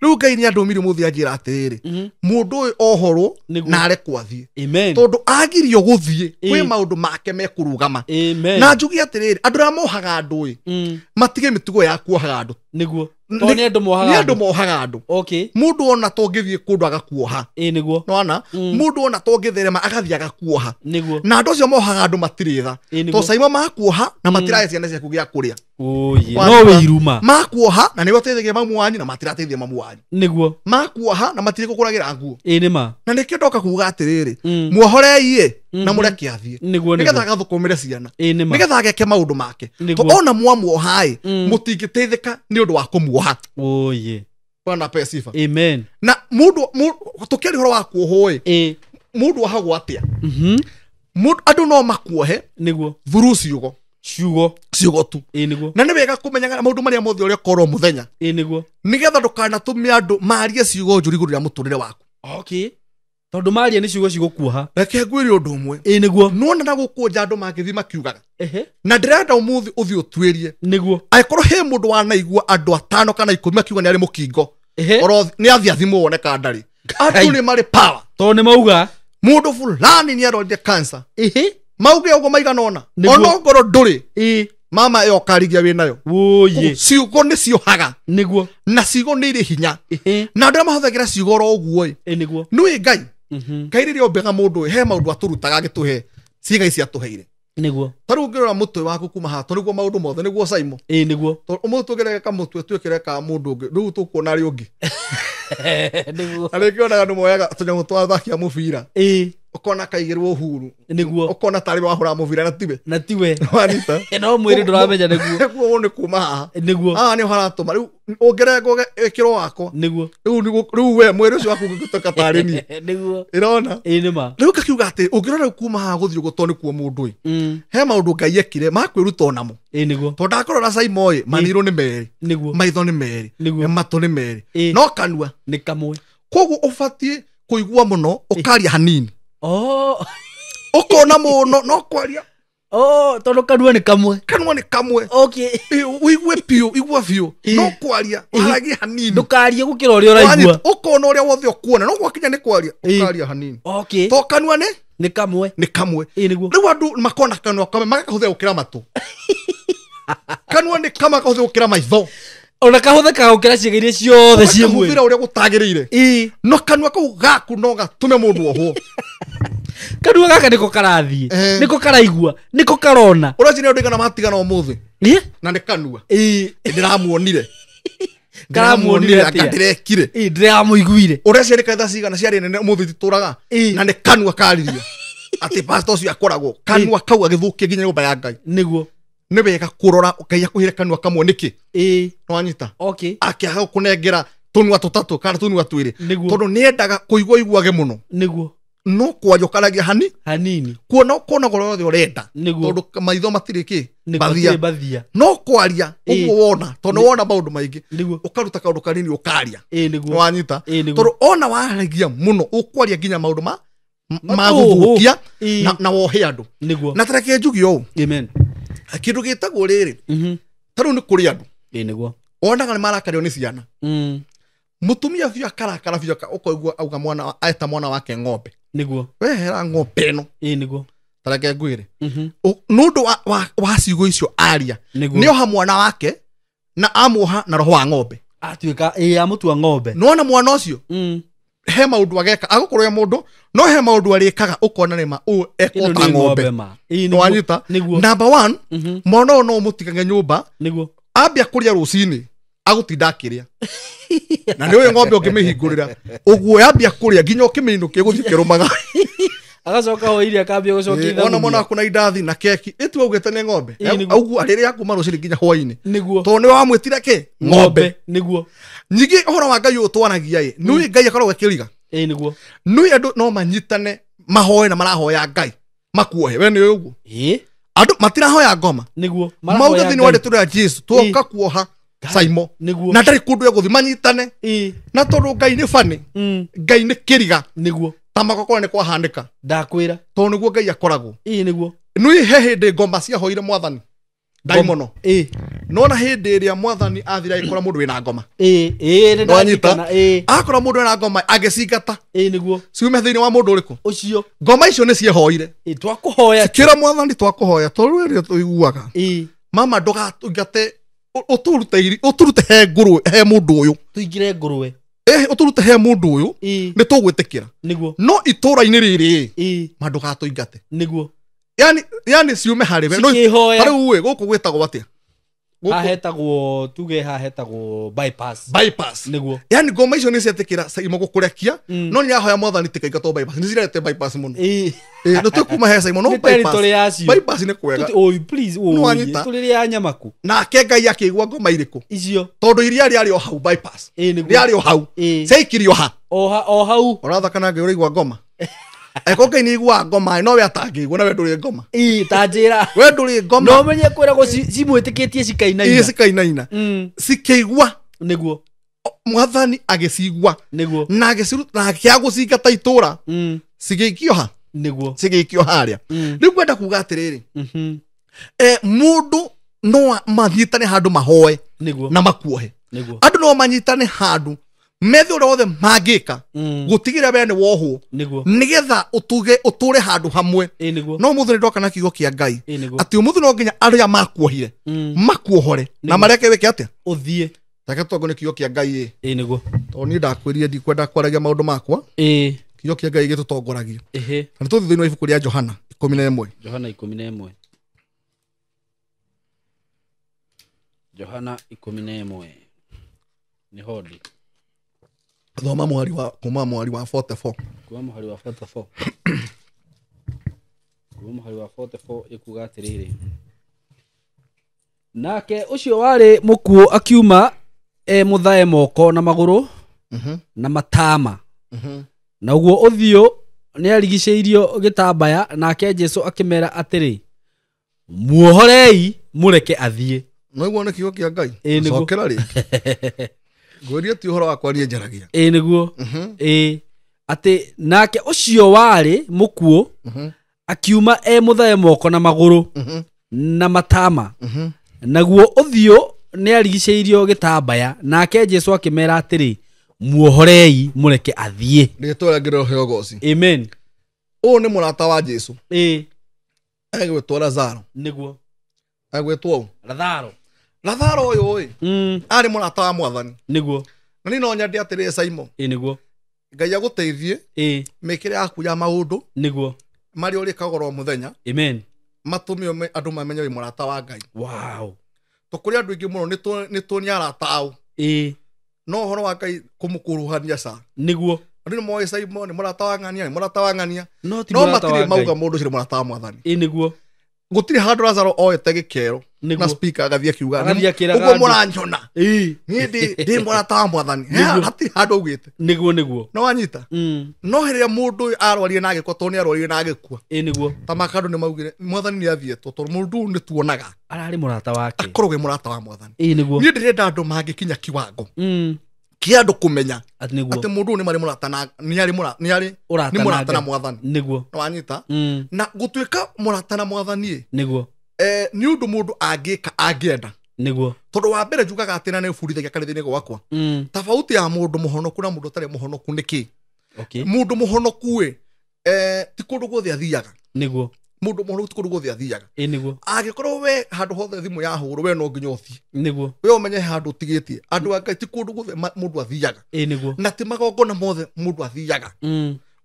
Rĩu Ngai nĩ andũmire mũthĩ anjĩra atĩrĩrĩ, mũndũ ũyũ ohorwo na arekwo athiĩ. Amen. Tondũ agirio gũthiĩ kwĩ maũndũ make mekũrũgama. Amen. Na njuge atĩrĩrĩ, andũ arĩa mohaga andũ ĩ, matige mĩtugo ya kuohaga andũ. Nĩguo. Tondũ nĩ andũ mohaga andũ. Nĩ andũ mohaga andũ. Okay. Mũndũ ona tũngĩthiĩ kũndũ agakuoha. Nĩguo. Nĩwona? Mũndũ ona tũngĩtherema agathiĩ agakuoha. Nĩguo. Na andũ acio mohaga andũ matirĩ tha. Tondũ caima makuoha na matirahe ciana ciaku gĩa kũrĩa. No wĩiruma. Makuoha na nĩwe ũteithagia mamu wanyu na matirateithia mamu wanyu. Nĩguo. Makuoha na matirĩ kũkũragĩra nguo. Nĩ ma. Na nĩkĩo ndoka kuga atĩrĩrĩ, muohorei ĩ na mũreke athiĩ. Nĩguo. Nĩgetha agathũkũmĩre ciana. Nĩ ma. Nĩgetha ageke maũndũ make. Tondũ ona mwamuoha ĩ, mũtingĩteithĩka nĩ ũndũ wa kũmuoha. Bwana apewe sifa. Amen. Na mũndũ tũkĩaria ũhoro wa kuohwo ĩ, mũndũ ohagwo atĩa? Andũ no makuohe. Nĩguo. Through ciugo. Ciugo tu. Nĩguo. Na nĩ wega kũmenyaga maũndũ marĩa mothe ũrĩa ũkorwo mũthenya. Nĩguo. Nĩgetha ndũkanatũme andũ marie ciugo njũru igũrũ rĩa mũtũrĩre waku. Okay. Tondũ maria nĩ ciugo cigũkuoha. Reke ngwĩre ũndũ ũmwe. Nĩguo. Nĩwona na gũkũ nja andũ mangĩthiĩ makiugaga. Na ndĩrenda ũmũthĩ ũthiĩ ũtuĩrie. Nĩguo. Angĩkorwo he mũndũ wanaigua andũ atano kana 10 makiuga nĩ arĩ mũkingo. Oro nĩ athiĩ athimwo wone kana ndarĩ. Andũ nĩ marĩ power. Tondũ nĩ mauga Mũndũ fulani nĩ arorire cancer. Ĩhĩ. Mauge ũguo maigana ũna. Nĩguo. Ona ngorwo ndũrĩ. Ĩĩ. Mama ĩyo ũkarigia wĩnayo. Wũiĩ. Ciugo nĩ ciohaga. Nĩguo. Na ciugo nĩ irĩ hinya. Ĩhĩ. Na andũ arĩa mahũthagĩra ciugo oro ũguo ĩ. Ĩ nĩguo. Nĩũĩ Ngai. Mhm. Ngai rĩrĩa ombaga mũndũ ĩ, he maũndũ atũrutaga agĩtũhe ciĩga ici atũheire. Nĩguo. Ta rĩu ũngĩrora mũtwe waku kuma haha, tondũ nĩguo maũndũ mothe, nĩguo Simon. Ĩ nĩguo. Tondũ ũmũthĩ tũngĩreka mũtwe twĩkĩre ka mũndũ ũngĩ, rĩu tũkuona arĩ ũngĩ. Nĩguo. Na rĩngĩ onaga andũ moyaga tũnyamũ twa athaki a mũbira. Ĩ. Ũkona kaigĩrwo huru. Nĩguo. Ũkona tarĩ wahũra mũbira na tiwe. Na tiwe. Wanita. No mwĩrĩ ndũramenya nĩguo. Nĩguo nĩ kuma haha. Nĩguo. Haha nĩho haratũma. Rĩu ũngĩrengwo ĩkĩrwo wakwa. Nĩguo. Rĩu nĩguo, rĩu we mwĩrĩ ũcio waku ũngĩtuĩka tarĩ niĩ. Nĩguo. Ĩrona? Ĩ nĩ ma. Rĩu ngakiuga atĩ ũngĩrora rĩu kuma haha gũthiĩ ũguo tondũ nĩkuo mũndũ ĩ. He maũndũ Ngai ekire ma kwĩruta onamo. Ĩ nĩguo. Tondũ ndakorora Simon ĩ, maniũrũ nĩ merĩ. Nĩguo. Maitho nĩ merĩ. Nĩguo. Matũ nĩ merĩ. Ĩ. No kanua. Nĩ kamwe. Koguo ũbatiĩ kũigua mũno, ũkaria hanini. Oh. Ũkona mũno, no kwaria. Oh, tondũ kanua nĩ kamwe. Kanua nĩ kamwe. Okay. Ĩ, ũigue biũ, igua biũ. No kwaria, waragie hanini. Ndũkarie gũkĩra ũrĩa ũraigua. Wanyita, ũkona ũrĩa wothe ũkuona, no gwakinya nĩ kwaria, Ĩ. ũkaria hanini. Okay. To kanua nĩ? Nĩ kamwe. Nĩ kamwe. Ĩ nĩguo. Rĩu andũ makona kanua kamwe, magakahũthĩra gũkĩra matũ. Kanua nĩ kamwe gakahũthĩra gũkĩra maitho. Ona kahũthĩkaga gũkĩra ciĩga iria ciothe ciĩ mwĩrĩ. Ũgakahũthĩra ũrĩa gũtagĩrĩire. Ĩ. No kanua kau gaku no gatũme mũndũ ohwo. Kanua gaka nĩko karathiĩ. Nĩko karaigua, nĩko karona. Ũreciria andũ aigana matigana ũmũthĩ? Ĩ? Na nĩ kanua. Ĩ. Ndĩramuonire. Karamuonire Ndĩramuonire, anga atĩa? ndĩrekire. Ĩ, ndĩramũiguire. Ũreciria nĩ kanitha cigana ciarĩ nene ũmũthĩ ititũraga? Ĩ. Na nĩ kanua karirie. Atĩ pastor ũcio akoragwo kanua kau agĩthũkia nginya nyũmba ya Ngai. Nĩguo. Nĩ wega kũrora Ngai akũheire kanua kamwe nĩkĩ? Ĩ. Nĩwanyita? Okay. Akĩaga gũkũnengera tũnua tũtatũ kana tũnua twĩrĩ. Nĩguo. Tondũ nĩendaga kũigua iguage mũno. Nĩguo. No kwaria ũkaragia hani? Hanini. Kuona ũkona ũrĩa wothe ũrenda. Nĩguo. Tondũ maitho matirĩ kĩ? Nĩguo, Mbathia. matirĩ mbathia. No kwaria Ĩ. ũguo wona, tondũ wona maũndũ maingĩ. Nĩguo. Ũkaruta kaũndũ kanini ũkaria. Ĩ, nĩguo. Nĩwanyita? Ĩ, nĩguo. Tondũ ona waragia mũno, ũkwaria nginya maũndũ ma Matũhũ. gũthũkia Ĩ. na wohe andũ. Nĩguo. Na ta reke njuge ũũ. Amen. Kĩndũ gĩtagwo rĩrĩ. Mhm. Ta rĩu nĩ kũrĩ andũ. Ĩ, nĩguo. Wonaga nĩ marakario nĩ ciana. Mũtumia biũ akarakara biũ ũkaigua auga mwana eta mwana wake ng'ombe. Nĩguo. Wehera ng'ombe ĩno. Ĩ, nĩguo. Ta reke ngwĩre. Mhm. Nĩ ũndũ wa ciugo icio aria. Nĩguo. Nĩoha mwana wake na amuoha na roho wa ng'ombe. Atuĩka, ĩ, amũtua ng'ombe. Nĩwona mwana ũcio? He maũndũ ageka, agũkorwo e mũndũ, no he maũndũ arĩkaga ũkona nĩ ma, ũyũ Ĩno ekwo ta nĩ ng'ombe. ng'ombe ma. Ĩ, nĩguo. Nĩwanyita? Nĩguo. Number one, Mhm. mwana ũyũ no ũmũtigage nyũmba, Nĩguo. ambia kũrĩa rũcinĩ, agũtinda akĩrĩa. Na nĩ ũyũ ng'ombe ũngĩmĩhingũrĩra, ũguo yambia kũrĩa nginya ũkĩmĩinũkia ĩgũthiĩ ĩkĩrũmaga. Agacoka hwaĩ-inĩ akambia gũcokia Ĩ, wona mwana ithaburia. waku na indathi na keki, ĩtua augĩte nĩ ng'ombe. Ĩ, nĩguo. Ũguo arĩrĩa kuma rũcinĩ nginya hwaĩ-inĩ. Nĩguo. Tondũ nĩwe wamwĩtire kĩ? Ng'ombe. Nĩguo. Ningĩ ũhoro wa Ngai ũyũ twaragia ĩ, nĩũĩ Ngai akoragwo akĩriga. Ĩ, nĩguo. Nĩũĩ andũ no manyitane mahoe na marahoya Ngai makuohe. We nĩũĩ ũguo? Ĩ. Andũ matirahoya ngoma. Nĩguo. Mauge Marahoya thĩinĩ wa Ngai. rĩtwa rĩa Jesu, tuoka kuoha Simon. Nĩguo. Na ndarĩ kũndũ egũthiĩ, manyitane. Ĩ. Na tondũ Ngai nĩ bani, Ngai nĩ kĩriga. Nĩguo. Ta magokorwo nĩ kwahanĩka. Ndakwĩra. Tondũ nĩguo Ngai akoragwo. Ĩ, nĩguo. Nĩũĩ he hĩndĩ ngoma ciahoire mwathani. Ndaimono. Ĩ. Nona hĩndĩ ĩrĩa mwathani athire agĩkora mũndũ wĩna ngoma. Ĩ, ĩ, nĩ Nĩwanyita? ndanyitana, ĩ. Akora mũndũ wĩna ngoma agĩcingata. Ĩ, nĩguo. Ciume thĩinĩ wa mũndũ ũrĩkũ? Ũcio. Ngoma icio nĩ ciehoire. Ĩ, twakũhoya. Kĩra mwathani twakũhoya, tondũ rĩrĩa tũiguaga. Ĩ. Mama ndũgatũingate, ũtũrute iri, ũtũrute he ngũrwe, he mũndũ ũyũ. Tũingĩre ngũrwe. Ĩ, ũtũrute he mũndũ ũyũ, Ĩ. nĩ tũgwĩtĩkĩra. Nĩguo. No itũũra-inĩ rĩrĩ, Ĩ. ma ndũgatũingate. Nĩguo. Yani, yani ciume harĩ we. No, Cikĩhoya. ta rĩu ĩ, gũkũ gwĩtagwo atĩa? Gũkũ- Hahetagwo, tuge hahetagwo bypass. Bypass. Nĩguo. Yani ngoma icio nĩ cietĩkĩra Simon gũkũrekia, no nĩ ahoya mwathani tikaingatwo bypass. Nĩ cirarete bypass mũno. Ĩ. Ĩ, nĩ tũkuma he Simon, no Nĩ bypass. territory yacio. Bypass nĩ kwega. Tũti, oi, please, oi, Nĩwanyita? tũrĩrĩa nyama kũ? Nake Ngai akĩigua ngoma irĩkũ? Icio. Tondũ iria rĩarĩ o hau bypass. Ĩ, nĩguo. Rĩarĩ o hau. Ĩ. Ciaikirio ha? O o hau. Ũrathaka na Ngai ũraigua ngoma. Angĩkorwo Ngai nĩ aiguaga ngoma, no we atangĩigua, na we ndũrĩ ngoma. Ĩ, ta njĩra. We ndũrĩ ngoma. No menye kwĩragwo cimwĩtĩkĩtie cikainaina. Ĩ, cikainaina. Cikĩigua. Nĩguo. Mwathani agĩcigua. Nĩguo. Na agĩciruta, na akĩaga gũcingata itũũra. Cigĩikio ha? Nĩguo. Cigĩikio harĩa. Rĩu ngwenda kuga atĩrĩrĩ. Mũndũ no manyitane handũ mahoe. Nĩguo. Na makuohe. Nĩguo. Andũ no manyitane handũ Methe ũrĩa wothe mangĩka gũtigĩrĩra we nĩ wohwo nĩgetha ũtũre handũ hamwe. No ũmũthĩ nĩ ndoka na kiugo kĩa Ngai atĩ ũmũthĩ no nginya arĩa makuohire makuohore na mareke wĩke atĩa ũthiĩ. Reke tũtongorio nĩ kiugo kĩa Ngai ĩ. Nĩguo. Tondũ niĩ ndakwĩrire ndikwenda kwaragia maũndũ makwa. Kiugo kĩa Ngai gĩtũtongoragia. Na nĩ tũthiĩ thĩinĩ wa ibuku rĩa Johana 11. Johana 11. Johana 11. Nĩ hodi. Thoma mũhari wa kuma mũhari wa 44. Kuma mũhari wa 44. Kuma mũhari wa 44 ĩkuga atĩrĩrĩ. Nake ũcio warĩ mũkuũ akiuma e mũthae moko na magũrũ na matama. Naguo ũthiũ nĩarigicĩirio gĩtambaya, nake Jesũ akĩmera atĩrĩ, muohorei mũreke athiĩ. No iguo nĩ kiugo kĩa Ngai. Cokera rĩngĩ. Ngwĩrie ti ũhoro wakwa niĩ njaragia. Ĩ nĩguo. Ĩ atĩ nake ũcio warĩ mũkuũ akiuma e mũthae moko na magũrũ na matama. Naguo ũthiũ nĩarigicĩirio gĩtambaya, nake Jesũ akĩmera atĩrĩ, muohorei mũreke athiĩ. Rĩtwa rĩa Ngai ũgoci. Amen. Ũyũ nĩ mũrata wa Jesũ. Ĩ. Egwĩtwo Lazaro. Nĩguo. Egwĩtwo ũ? Lazaro. Lazaro ũyũ ĩ arĩ mũrata wa mwathani. Nĩguo. Na niĩ no nyende atĩrĩrĩ Simon. Ĩ nĩguo. Ngai agũteithie. Ĩ. Mĩkĩre yaku ya maũndũ. Nĩguo. Marĩa ũrĩkaga oro mũthenya. Amen. Matũme andũ mamenye wĩ mũrata wa Ngai. Wow. Tũkũrĩ andũ aingĩ mũno nĩ tũni arata ao. Ĩ. No ũhoro wa Ngai kũmũkuruhania ca. Nĩguo. Andũ nĩ moĩ Simon nĩ mũrata wa ng'ania, nĩ mũrata wa ng'ania. No ti No mũrata wa matirĩ Ngai. mauga mũndũ ũcio nĩ mũrata wa mwathani. Ĩ nĩguo. Gũtirĩ handũ Lazaro oete gĩkero na speaker agathiĩ akiuga, ũguo mũranyona. Niĩ ndĩ mũrata wa mwathani. Hatirĩ handũ augĩte. Nĩguo nĩguo. No wanyita. No hĩrĩa mũndũ ũyũ arwarire na agĩkua, tondũ nĩ arwarire na agĩkua. Ĩ nĩguo. Ta makandũ nĩ maugire mwathani nĩ athiĩtwo tondũ mũndũ ũyũ nĩ tuonaga. Ararĩ mũrata wake. Akoragwo e mũrata wa mwathani. Ĩ nĩguo. Niĩ ndĩrenda andũ mangĩkinya kiwango. Kĩa andũ kũmenya atĩ mũndũ ũyũ nĩ marĩ mũrata na nĩ arĩ nĩ mũrata na mwathani. Nĩguo. No wanyita. Na gũtuĩka mũrata na mwathani nĩguo. Nĩ ũndũ mũndũ angĩka angĩenda. Nĩguo. Tondũ wa mbere njugaga atĩ na nĩ bundithagia kanitha-inĩ gwakwa. Tofauti ya mũndũ mũhonoku na mũndũ ũtarĩ mũhonoku nĩ kĩ? Okay. Mũndũ mũhonoku ĩ ti kũndũ guothe athiaga. Nĩguo. Mũndũ mũhonoku ti kũndũ guothe athiaga. Ĩ nĩguo. Angĩkorwo we handũ hothe thimũ yahũrwo we no nginya ũthiĩ. Nĩguo. We ũmenye handũ ũtigĩtie. Andũ a Ngai ti kũndũ guothe mũndũ athiaga. Ĩ nĩguo. Na ti magongona mothe mũndũ athiaga.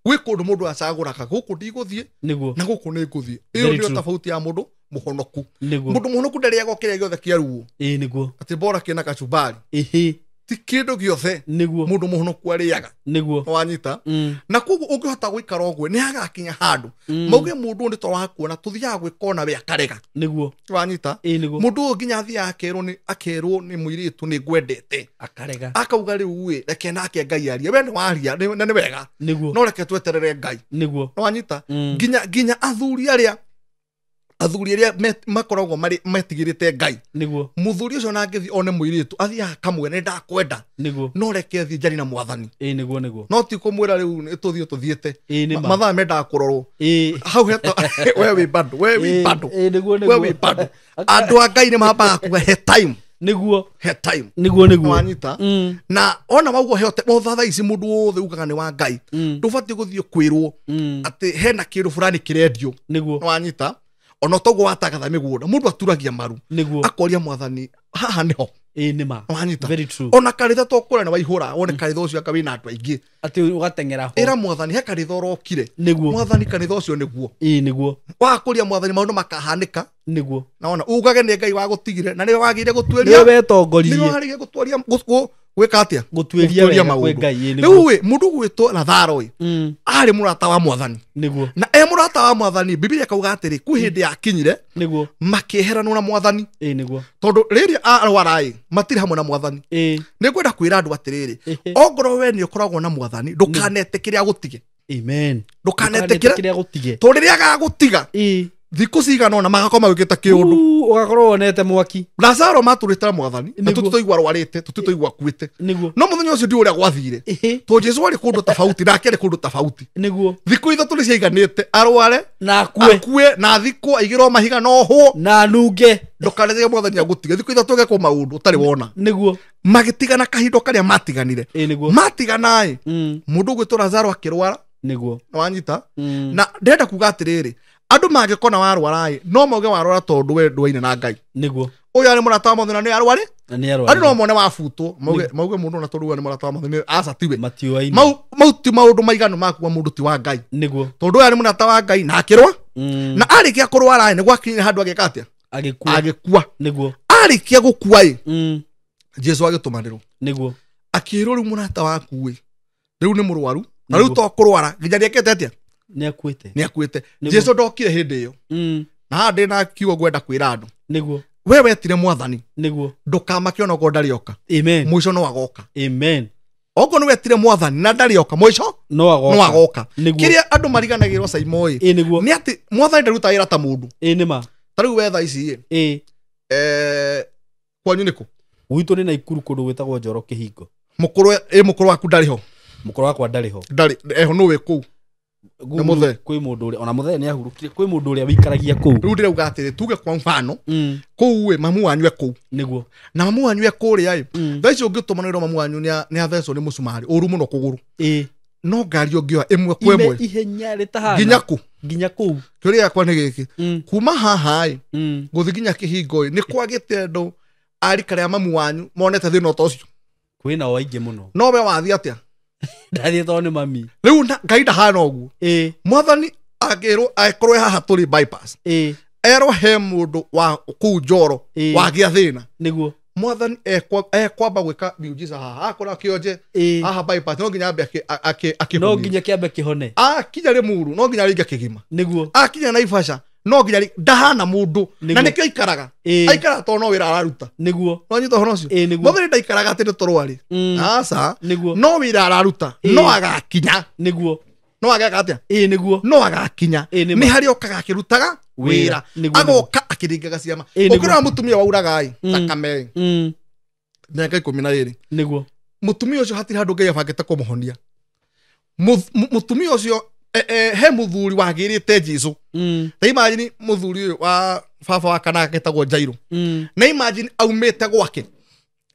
Gwĩ kũndũ mũndũ acagũraga gũkũ ndigũthiĩ Nĩguo. na gũkũ nĩ ngũthiĩ. Ĩyo nĩyo tofauti ya mũndũ mũhonoku. Mũndũ mũhonoku ndarĩaga kĩrĩa gĩothe kĩaruo. Ĩ nĩguo. Atĩ bora kĩna kachumbari. Ĩhĩ. Ti kĩndũ gĩothe Nĩguo. mũndũ mũhonoku arĩaga. Nĩguo. Wanyita. Na koguo ũngĩhota gũikara ũguo nĩ hagakinya handũ mauge mũndũ nĩ toro wakuona tũthiaga gwĩka ona we akarega. Nĩguo. Wanyita. Ĩ nĩguo. Mũndũ ũyũ nginya athiaga akerwo nĩ mũirĩtu nĩ ngwendete. Akarega. Akauga rĩu ĩ reke nake Ngai arie. We nĩ waria na nĩ wega. Nĩguo. No reke tweterere Ngai. Nĩguo. Wanyita. Nginya athuri arĩa makoragwo marĩ metigĩrĩte Ngai. Nĩguo. Mũthuri ũcio nangĩthiĩ one mũirĩtu athiaga akamwĩra nĩ ndakwenda. Nĩguo. No reke athiĩ njari na mwathani. Ĩ nĩguo nĩguo. No ti kũmwĩra rĩu nĩ tũthiĩ tũthiĩte. Ĩ nĩ ma. Mathaa mendaga kũrorwo. Ĩ. Hau heta we wĩ bado, we wĩ bado. Ĩ nĩguo nĩguo. We wĩ bado. Andũ a Ngai nĩ mambaga kuga he time. Nĩguo. He time. Nĩguo nĩguo. Wanyita. Na ona maugo he thaa ici mũndũ wothe ugaga nĩ wa Ngai. Ndũbatiĩ gũthiĩ kwĩrwo atĩ hena kĩndũ fulani kĩrendio. Nĩguo. Wanyita. Ona toguo watangatha mĩgũnda mũndũ aturagia maru. Nĩguo. Akoria mwathani haha nĩho. Ĩ nĩ ma. Wanyita. Very true. Ona kanitha tokũra nĩ waihũra wone kanitha ũcio anga wĩna andũ aingĩ. Atĩ ũgateng'era ho. Ĩra mwathani he kanitha ũrokire. Nĩguo. Mwathani kanitha ũcio nĩguo. Ĩ nĩguo. Wakũria mwathani maũndũ makahanĩka. Nĩguo. Na ona ugage nĩ Ngai wagũtigire na nĩwe wagĩrĩire gũtuĩria. Nĩwe wetongoririe. Nĩwe wagĩrĩire gũtuĩria gwĩka atĩa? Gũtuĩria maũndũ. Rĩu ĩ mũndũ gwĩtwo Lazaro ĩ arĩ mũrata wa mwathani. Nĩguo. Na e mũrata wa mwathani Biblia ĩkauga atĩrĩ kwĩ hĩndĩ yakinyire Nĩguo. makĩeheranwo na mwathani. Ĩ nĩguo. Tondũ rĩrĩa arwara ĩ matirĩ hamwe na mwathani. Ĩ. Nĩ ngwenda kwĩra andũ atĩrĩrĩ ongorwo we nĩ ũkoragwo na mwathani ndũkanetĩkĩre agũtige. Amen. Ndũkanetĩkĩre agũtige. Tondũ rĩrĩa agagũtiga Ĩ. Thikũ cigana ũna magakorwo magĩũkĩte kĩũndũ. Ũgakorwo wonete mwaki. Lazaro matũrĩte na mwathani na tũtitoigua arwarĩte, tũtitoigua akuĩte. Nĩguo. No mũthenya ũcio ndiũĩ ũrĩa gwathire. Tondũ Jesu arĩ kũndũ tofauti nake arĩ kũndũ tofauti. Nĩguo. Thikũ ithatũ nĩ ciaiganĩte arware na akue. Akue na athikwo aigĩrwo mahiga na ohwo na anunge. Ndũkarege mwathani agũtige. Thikũ ithatũ agekwo maũndũ ũtarĩ wona. Nĩguo. Magĩtigana kahinda karĩa matiganire. Nĩguo. Matigana ĩ, mũndũ ũgwĩtwo Lazaro akĩrwara. Nĩguo. Nĩwanyita? Na ndĩrenda kuga atĩrĩrĩ, andũ mangĩkona warwara ĩ, no mauge warwara tondũ we ndũaine na Ngai. Nĩguo. Ũyũ arĩ mũrata wa mwathani na nĩ arwarĩ? Na nĩ arwarĩ. Andũ no mone wabutwo, mauge mũndũ ona tondũ we nĩ mũrata wa mwathani, aca tiwe. Matiũaine. Mau ti maũndũ maiganu ma kuga mũndũ ti wa Ngai. Nĩguo. Tondũ ũyũ arĩ mũrata wa Ngai na akĩrwa. Na arĩkia kũrwara ĩ, nĩ gwakinyire handũ agĩka atĩa? Agĩkua. Agĩkua. Nĩguo. Arĩkia gũkua ĩ, Jesu agĩtũmanĩrwo. Nĩguo. Akĩrwo rĩu mũrata waku ĩ, rĩu nĩ mũrwaru, na rĩu to kũrwara, nginya nĩekĩte atĩa? Nĩ akuĩte. Nĩ akuĩte. Jesu ndokire hĩndĩ ĩyo. Na haha ndĩ na kiugo ngwenda kwĩra andũ. Nĩguo. We wetire mwathani. Nĩguo. Ndũkamake ona okorwo ndarĩ oka. Amen. Mũico no agoka. Amen. Okorwo nĩ wetire mwathani na ndarĩ oka, mũico no agoka. No agoka. Nĩguo. Kĩrĩa andũ mariganagĩrwo Saimo ĩ, Nĩguo. nĩ atĩ mwathani ndaruta wĩra ta mũndũ. Nĩ ma. Ta rĩu we thaa ici ĩ. Kwanyu nĩ kũ? Gwitũ nĩ Naikuru kũndũ gwĩtagwo Njoro Kĩhingo. Mũkũrũ waku ndarĩ ho? Mũkũrũ wakwa ndarĩ ho. Ndarĩ, eho nũ wĩ kũu? Nĩ mũthee. Kwĩ mũndũ ũrĩa, ona mũthee nĩ ahurũkire, kwĩ mũndũ ũrĩa wĩikaragia kũu. Rĩu ndĩrauga atĩrĩ, tuge kwa mfano, kũu ĩ, mamu wanyu e kũu. Nĩguo. Na mamu wanyu e kũrĩa ĩ, thaa ici ũngĩtũmanĩrwo mamu wanyu nĩ athecwo nĩ mũcumarĩ, ũru mũno kũgũrũ. No ngari ũngĩoya ĩmwe kwa ĩmwe. Ihenya rĩtahana. Nginya kũ? Nginya kũu. Kĩũria gĩakwa nĩ gĩkĩ. Kuma haha ĩ, gũthiĩ nginya kĩhingo ĩ, nĩ kwagĩte andũ a rika rĩa mamu wanyu monete thĩna ta ũcio. Kwĩ nao aingĩ mũno. No we wathiĩ atĩa? Ndathiĩ tondũ nĩ mami. Rĩu Ngai ndahana ũguo. Mwathani angĩrwo akorwo haha tũrĩ bypass. Erwo he mũndũ wa kũu Njoro wagĩa thĩna. Nĩguo. Mwathani ekwamba gwĩka miujiza haha. Akorwo akĩonje haha bypass, no nginya ambe akĩhonie. No nginya kĩambe kĩhone. Akinya Rĩmuru, no nginya rĩngĩ kĩgima. Nĩguo. Akinya Naivasha, no nginya ndahana mũndũ. Na nĩkĩo aikaraga. Aikaraga tondũ no wĩra araruta. Nĩguo. No nyita ũhoro ũcio? Nĩguo. Mwathani ndaikaraga atĩ nĩ tũrwarĩ. Aca. Nĩguo. No wĩra araruta. No agakinya. Nĩguo. No ageka atĩa? Nĩguo. No agakinya. Nĩ harĩa okaga akĩrutaga wĩra. Agoka akĩringaga ciama. Ũkĩrora mũtumia wauraga ĩ, thakame ĩ. Mĩaka 12. Nĩguo. Mũtumia ũcio hatirĩ handũ Ngai abangĩte kũmũhonia. Mũtumia ũcio he mũthuri wagĩrĩte Jesu. Ta imagine mũthuri ũyũ wa baba wa kana getagwo Jairo. Na imagine aumĩte gwake.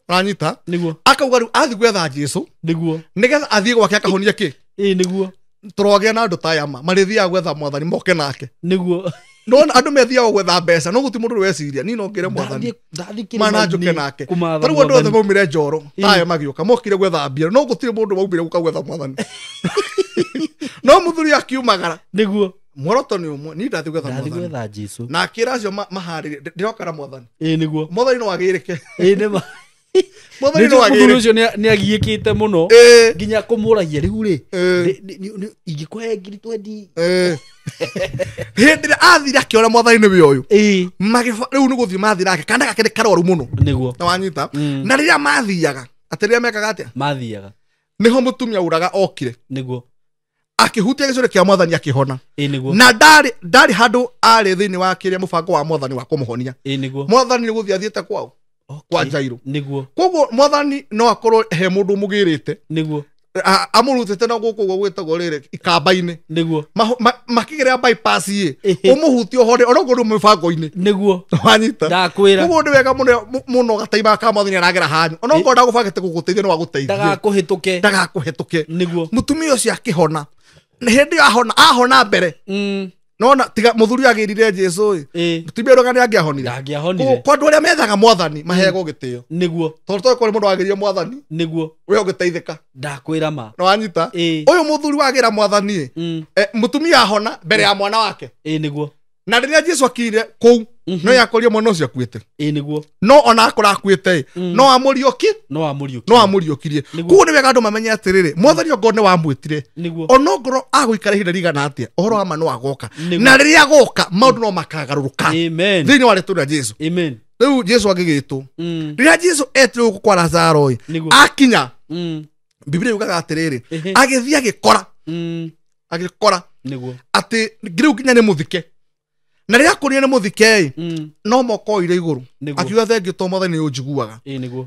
Ũranyita? Nĩguo. Akauga rĩu athiĩ gwetha Jesu. Nĩguo. Nĩgetha athiĩ gwake akahonie kĩ? Nĩguo. Tũrogĩa na andũ ta aya ma, marĩthiaga gwetha mwathani moke nake. Nĩguo. No andũ methiaga gwetha mbeca, no gũtirĩ mũndũ weciria, niĩ no ngĩre mwathani. Mana njũke nake. Ta rĩu andũ othe maumire Njoro, ta aya magĩũka, mokire gwetha mbia, no gũtirĩ mũndũ waumire gũka gwetha mwathani. No mũthuri akiumagara. Nĩguo. Muoroto nĩ ũmwe, niĩ ndathiĩ gwetha mwathani. Ndathiĩ gwetha Jesu. Na akĩra acio maharĩrie, ndĩroka na mwathani. Nĩguo. Mwathani no agĩrĩke. Nĩ ma. Mwathani no agĩrĩke. Mũthuri ũcio nĩ agiĩkĩte mũno. Nginya kũmũragia rĩu rĩ, ingĩkũhe ngiri 20. Hĩndĩ ĩrĩa athire akĩona mwathani nĩwe ũyũ. Rĩu nĩ gũthiĩ mathire nake, kana gake nĩ karwaru mũno. Nĩguo. Na wanyita. Na rĩrĩa mathiaga, atĩ rĩrĩa mekaga atĩa? Mathiaga. Nĩho mũtumia uraga okire. Nĩguo. Akĩhutia gĩcũrĩ kĩa mwathani akĩhona. Nĩguo. Na ndarĩ handũ arĩ thĩinĩ wa kĩrĩa mũbango wa mwathani wa kũmũhonia. Nĩguo. Mwathani nĩ gũthiĩ athiĩte kwao. Kwa Jairo. Nĩguo. Koguo mwathani no akorwo he mũndũ mũgĩrĩte. Nĩguo. Amũrutĩte na gũkũ ũguo gwĩtagwo rĩrĩ ikamba-inĩ. Nĩguo. Makĩgerera bypass ĩ, ũmũhutie ũhone ona okorwo ndũrĩ mũbango-inĩ. Nĩguo. Wanyita. Ndakwĩra. Koguo nĩ wega mũno gataima ka mwathani aragera hanyu. Ona okorwo ndagũbangĩte gũgũteithia no agũteithie. Ndagakũhĩtũke. Ndagakũhĩtũke. Nĩguo. Mũtumia ũcio akĩhona. Hĩndĩ ĩyo ahona mbere. Nona tiga mũthuri agĩrire Jesu ĩ. Mũtumia ũrĩa nĩ angĩahonire. Ndangĩahonire. Kwa andũ arĩa methaga mwathani maheagwo gĩtĩo. Nĩguo. Tondũ toĩ kũrĩ mũndũ wagĩrire mwathani. Nĩguo. We ũgĩteithĩka. Ndakwĩra ma. No wanyita. Ũyũ mũthuri wagĩra mwathani ĩ. Mũtumia ahona mbere ya mwana wake. Nĩguo. Na rĩrĩa Jesu akinyire kũu, no yakorio mwana ũcio akuĩte. Nĩguo. No ona akorwo akuĩte ĩ, no amũriũkie. No amũriũkie. No amũriũkirie. Koguo nĩ wega andũ mamenye atĩrĩrĩ, mwathani okorwo nĩ wamwĩtire. Nĩguo. Ona okorwo agũikara ihinda rĩigana atĩa, ũhoro wa ma no agoka. Na rĩrĩa agoka, maũndũ no makagarũrũka. Amen. Thĩinĩ wa rĩĩtwa rĩa Jesu. Amen. Rĩu Jesu agĩgĩtwo. Rĩrĩa Jesu etirwo gũkũ kwa Lazaro ĩ, akinya. Biblia yugaga atĩrĩrĩ, agĩthiĩ agĩkora. Agĩkora. Nĩguo. Atĩ rĩu nginya nĩ mũthike. Na rĩrĩa akũrire nĩ mũthike no moko oire igũrũ akiuga thengiũ to mwathani nĩ ũnjiguaga. Nĩguo.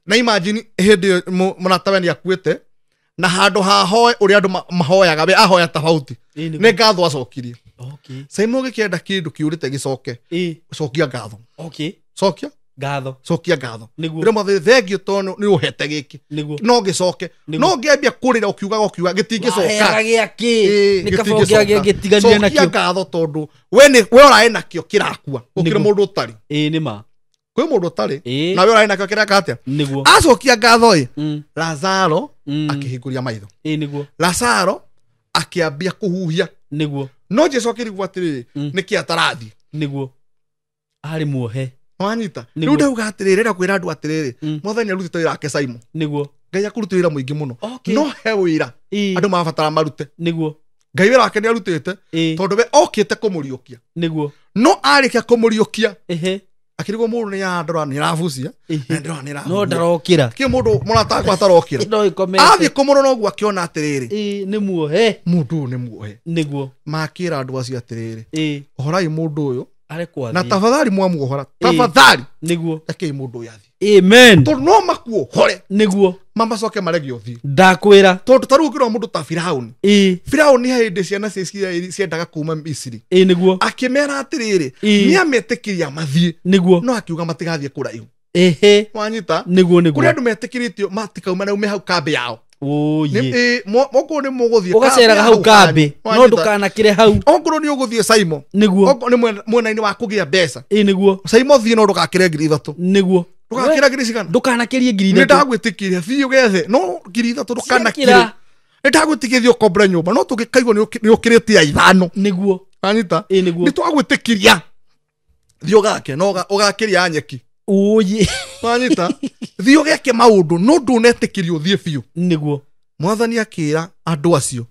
Na imagine hĩndĩ ĩyo mũratawe nĩ akuĩte na handũ ha hoe ũrĩa andũ mahoyaga we ahoya tofauti nĩ ngatho acokirie. Okay. Simon gĩkĩenda kĩndũ kĩũrĩte gĩcoke. Cokia ngatho. Okay. Cokia ngatho. Cokia ngatho. Nĩguo. Rĩu mwathani thengiũ tondũ nĩ ũhete gĩkĩ. Nĩguo. No gĩcoke. No ngĩambia kũrĩra ũkiugaga gĩtingĩcoka. Waheaga gĩakĩ. Nĩ kaba ũngĩagĩtiganire nakĩo. Cokia ngatho tondũ we nĩ we ũraĩ nakĩo kĩrakua gũkĩra mũndũ ũtarĩ. Nĩ ma. Kwĩ mũndũ ũtarĩ na we ũraĩ nakĩo kĩreka atĩa? Nĩguo. Acokia ngatho ĩ Lazaro akĩhingũria maitho. Nĩguo. Lazaro akĩambia kũhuhia. Nĩguo. No Jesu akĩrigwo atĩrĩrĩ nĩkĩ atarathiĩ. Nĩguo. Arĩ muohe. Wanyita. Rĩu ndauga atĩrĩrĩ rĩrĩa kwĩra andũ atĩrĩrĩ mwathani arutĩte wĩra wake Simon. Nĩguo. Ngai akurutĩte wĩra mũingĩ mũno. No he wĩra andũ marabatara marute. Nĩguo. Ngai wĩra wake nĩ arutĩte tondũ we okĩte kũmũriũkia. Nĩguo. No arĩkia kũmũriũkia akĩrigwo mũndũ nĩ andora nĩ arabucia na ndĩrona nĩ arabucia. No ndarokĩra. Kĩ mũndũ mũrata wakwa atarokĩra. No ĩkomete. Athiĩ kũmũrora ũguo akĩona atĩrĩrĩ nĩ muohe. Mũndũ ũyũ nĩ muohe. Nĩguo. Makĩra andũ acio atĩrĩrĩ ohorai mũndũ ũyũ arekwo na tafadhali mwamuohora tafadhali nĩguo rekei mũndũ ũyũ athiĩ. Amen. Tondũ no makuohore nĩguo mamacoke marege ũthiĩ. Ndakwĩra tondũ ta rĩu ũngĩrora mũndũ ta Firaũni. Firaũni he hĩndĩ ciana cia Isiraeli ciendaga kuma Misiri. Nĩguo. Akĩmera atĩrĩrĩ nĩametĩkĩria mathiĩ. Nĩguo. No akiuga matigathiĩ kũraihu. Wanyita? Nĩguo nĩguo. Kũrĩa andũ metĩkĩrĩtio matikauma na ume hau kambĩ yao. Oye. Okorwo nĩ mũgũthiĩ ũgaceraga hau kambĩ no ndũkanakĩre hau. Okorwo nĩ ũgũthiĩ Simon. Nĩguo. Okorwo nĩ mwena-inĩ wa kũgĩa mbeca. Nĩguo. Simon thiĩ no ndũgakĩre 3,000. Nĩguo. Ndũgakĩre ngiri cigana? Ndũkanakĩrie 3,000. Nĩ ndagwĩtĩkirie thiĩ ũgethe no 3,000 ndũkanakĩre. Nĩ ndagwĩtĩkirie thiĩ ũkombore nyũmba no tũngĩkaigua nĩ ũkĩrĩte ya 5. Nĩguo. Wanyita? Nĩguo. Nĩ twagwĩtĩkiria thiĩ ũgake no ũgakĩria nyeki. Oye. Wanyita? Thiĩ ũgeke maũndũ no ndũnetĩkirio ũthiĩ biũ. Nĩguo. Mwathani akĩra andũ acio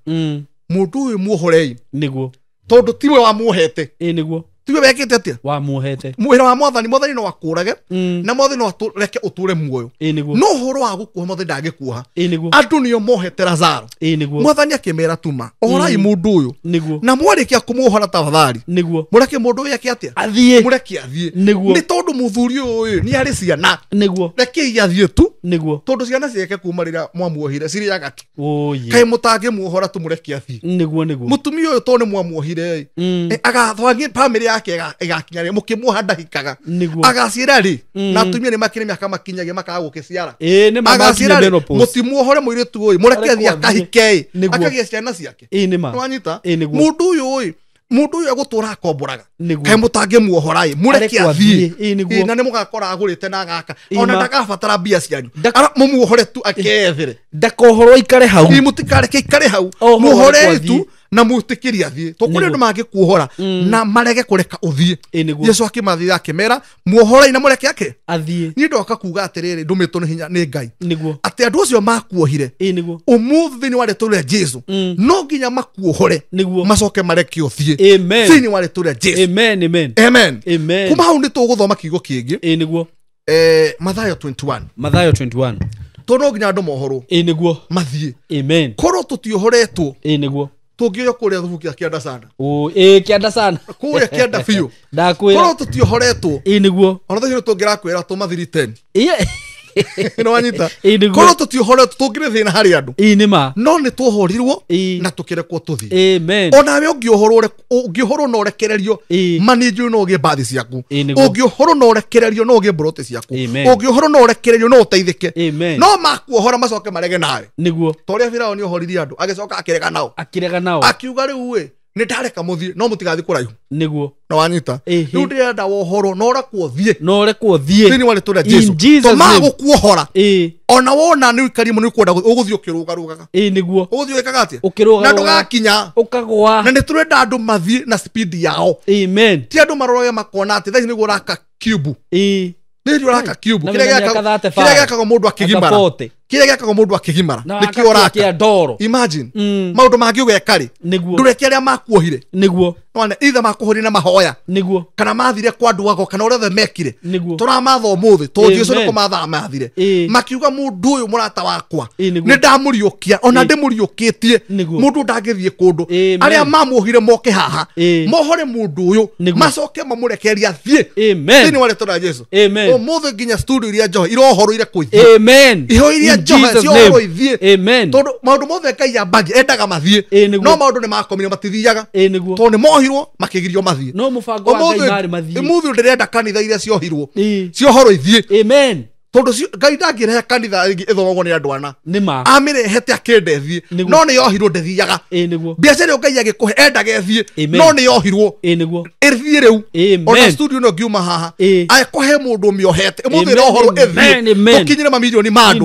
mũndũ ũyũ muohorei. Nĩguo. Tondũ tiwe wamuohete. Nĩguo. Tiwe wekĩte atĩa? Wamuohete. Mwĩra wa mwathani mwathani no akũrage na mwathani no atũreke ũtũre muoyo. Nĩguo. No ũhoro wa gũkuoha mwathani ndangĩkuoha. Nĩguo. Andũ nĩo mohete Lazaro. Nĩguo. Mwathani akĩmera tuma ohorai mũndũ ũyũ. Nĩguo. Na mwarĩkia kũmuohora tafadhali. Nĩguo. Mũreke mũndũ ũyũ eke atĩa? Athiĩ. Mũreke athiĩ. Nĩguo. Nĩ tondũ mũthuri ũyũ nĩ arĩ ciana. Nĩguo. Rekei athiĩ tu. Nĩguo. Tondũ ciana ciake kuma rĩrĩa mwamuohire cirĩaga kĩ? Oye. Kaĩ mũtangĩmuohora tũmũreke athiĩ. Nĩguo nĩguo. Mũtumia ũyũ tondũ nĩ mwamuohire ĩ agatwangie family yake ĩgakinya rĩ mũkĩmuoha ndahikaga. Nĩguo. Agaciara rĩ na atumia nĩ makĩrĩ mĩaka makinyagia makaga gũkĩciara. Nĩ ma Agaciara makinya rĩ menopause. mũtimuohore mũirĩtu ũyũ mũreke athiĩ akahike ĩ akagĩa ciana ciake. Nĩ ma. Nĩwanyita? Nĩguo. Mũndũ ũyũ ĩ mũndũ ũyũ egũtũra akomboraga. Nĩguo. Kaĩ mũtangĩmuohora ĩ mũreke athiĩ. Nĩguo. Na nĩ mũgakora agũrĩte na agaka ona ndagabatara mbia cianyu. Mũmuohore tu akeyethere. Ndakohorwo aikare hau. Mũtikareke aikare hau. Muohorei tu na mũtĩkĩrie athiĩ. Tondũ kũrĩ andũ mangĩkuohora na marege kũreka ũthiĩ. Jesu akĩmathĩra akĩmera muohorei na mũreke ake athiĩ. Niĩ ndoka kuga atĩrĩrĩ ndũmĩtwo nĩ hinya nĩ Ngai. Nĩguo. Atĩ andũ acio makuohire. Nĩguo. Ũmũthĩ thĩinĩ wa rĩtwa rĩa Jesu no nginya makuohore. Nĩguo. Macoke mareke ũthiĩ. Amen. Thĩinĩ wa rĩtwa rĩa Jesu. Amen, amen. Amen. Amen. Kuma hau nĩ tũgũthoma kiugo kĩngĩ. Nĩguo. Mathayo 21. Mathayo 21. Tondũ no nginya andũ mohorwo. Nĩguo. Mathiĩ. Amen. Korwo tũtiohoretwo. Nĩguo. Tũngĩoya kũrĩa thubu kĩa kĩanda sana. Kĩanda sana. Kũrĩa kĩanda biũ. Ndakwĩra. Korwo tũtiohoretwo. Nĩguo. Ona thaa icio tũngĩrakwĩra tũma 310. Nĩwanyita? Nĩguo. Korwo tũtiohoretwo tũngĩrĩ thĩna harĩ andũ. Nĩ ma. No nĩ tuohorirwo na tũkĩrekwo tũthiĩ. Amen. Onawe ũngĩohorwo ũngĩohorwo na ũrekererio ma nĩ njũĩ no ũgĩe mbathi ciaku. Ũngĩohorwo na ũrekererio no ũgĩe mburoti ciaku. Ũngĩohorwo na ũrekererio no ũteithĩke. No makuohora macoke marege nawe. Nĩguo. Ta ũrĩa Firaũni ohoririe andũ agĩcoka akĩrega nao. Akĩrega nao. Akiuga rĩu ĩ nĩ ndareka mũthiĩ no mũtigathiĩ kũraihu. Nĩguo. Na wanyita? Rĩu ndĩrenda wohorwo na ũrekwo ũthiĩ. Na ũrekwo ũthiĩ. Thĩinĩ wa rĩtwa rĩa Jesu. To magũkuohora. Ona wona nĩ ũikarie mũno nĩũkwenda ũgũthiĩ ũkĩrũgarũgaga. Nĩguo. Ũgũthiĩ ũgĩkaga atĩa? Ũkĩrũgarũgaga. Na ndũgakinya. Ũkagũa. Na nĩ tũrenda andũ mathiĩ na speed yao. Amen. Ti andũ marorage makona atĩ thaa ici nĩguo ũraka cube. Nĩ ũraka cube. Kĩrĩa gĩakagwo mũndũ akĩgimara. Kĩrĩa gĩakagwo mũndũ akĩgimara nĩkĩo ũraka. Imagine. Maũndũ mangĩ ũgeka rĩ, ndũreke arĩa makuohire. Nĩguo. Nĩwona either makuohire na mahoya. Nĩguo. Kana mathire kwa andũ ago kana ũrĩa othe mekire. Nĩguo. Tũramatha ũmũthĩ tondũ Jesũ nĩ kũmatha mathire. Makiuga mũndũ ũyũ mũrata wakwa nĩ ndamũriũkia ona ndĩmũriũkĩtie mũndũ ndangĩthiĩ kũndũ. Arĩa mamuohire moke haha mohore mũndũ ũyũ macoke mamũrekererie athiĩ. Thĩinĩ wa rĩtwa rĩa Jesũ. Ũmũthĩ nginya studio iria njohe irohorwo kũithiĩ. Amen. Iho iria njohe ciohorwo ithiĩ. Amen. Tondũ maũndũ mothe Ngai ambagia endaga mathiĩ. No maũndũ nĩ makomire matithiaga. Tondũ nĩ mohirwo makĩgirio mathiĩ. No mũbango wa Ngai marĩ mathiĩ. Ũmũthĩ ndĩrenda kanitha iria ciohirwo ciohorwo ithiĩ. Amen. Tondũ Ngai ndangĩrehe kanitha ĩngĩ ĩthomagwo nĩ andũ ana. Nĩma. Amĩrehete akĩenda ĩthiĩ. No nĩ yohirwo ndĩthiaga. Biacara ĩyo Ngai agĩkũhe endaga ĩthiĩ. No nĩ yohirwo. Ĩthiĩ rĩu. Ona studio ĩno ngiuma haha. Akũhe mũndũ ũmĩohete. Ũmũthĩ ĩrohorwo ĩthiĩ. Tũkinyĩre mamirioni ma andũ.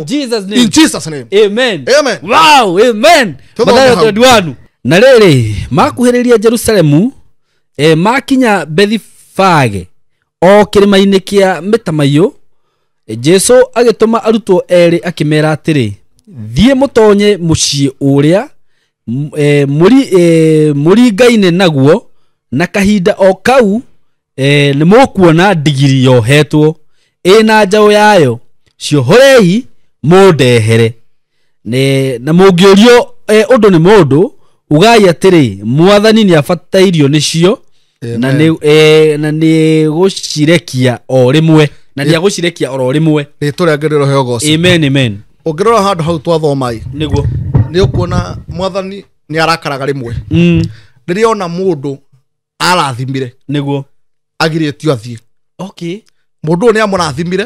In Jesus name. Amen. Amen. Wow, amen. Mathayo 21. Na rĩrĩ makuhĩrĩria Jerusalemu makinya Bethifage o kĩrĩma-inĩ kĩa mĩtamaiyũ, Jesũ agĩtũma arutwo erĩ akĩmera atĩrĩ, thiĩ mũtonye mũciĩ ũrĩa mũringaine naguo, na kahinda o kau nĩ mũkuona ndigiri yohetwo ĩna njaũ yayo, ciohorei mũndehere. Na mũngĩũrio ũndũ nĩ mũndũ, ugai atĩrĩ, mwathani nĩ abatairio nĩcio na nĩ gũcirekia o rĩmwe. Na nĩ agũcirekia oro rĩmwe. Rĩtwa rĩa Ngai rĩroheo ũgoci. Amen, amen. Ũngĩrora handũ hau twathoma ĩ, nĩguo nĩ ũkuona mwathani nĩ arakaraga rĩmwe. Rĩrĩa ona mũndũ arathimire, nĩguo agirĩtio athiĩ. Okay. Mũndũ ũyũ nĩ amũrathimire.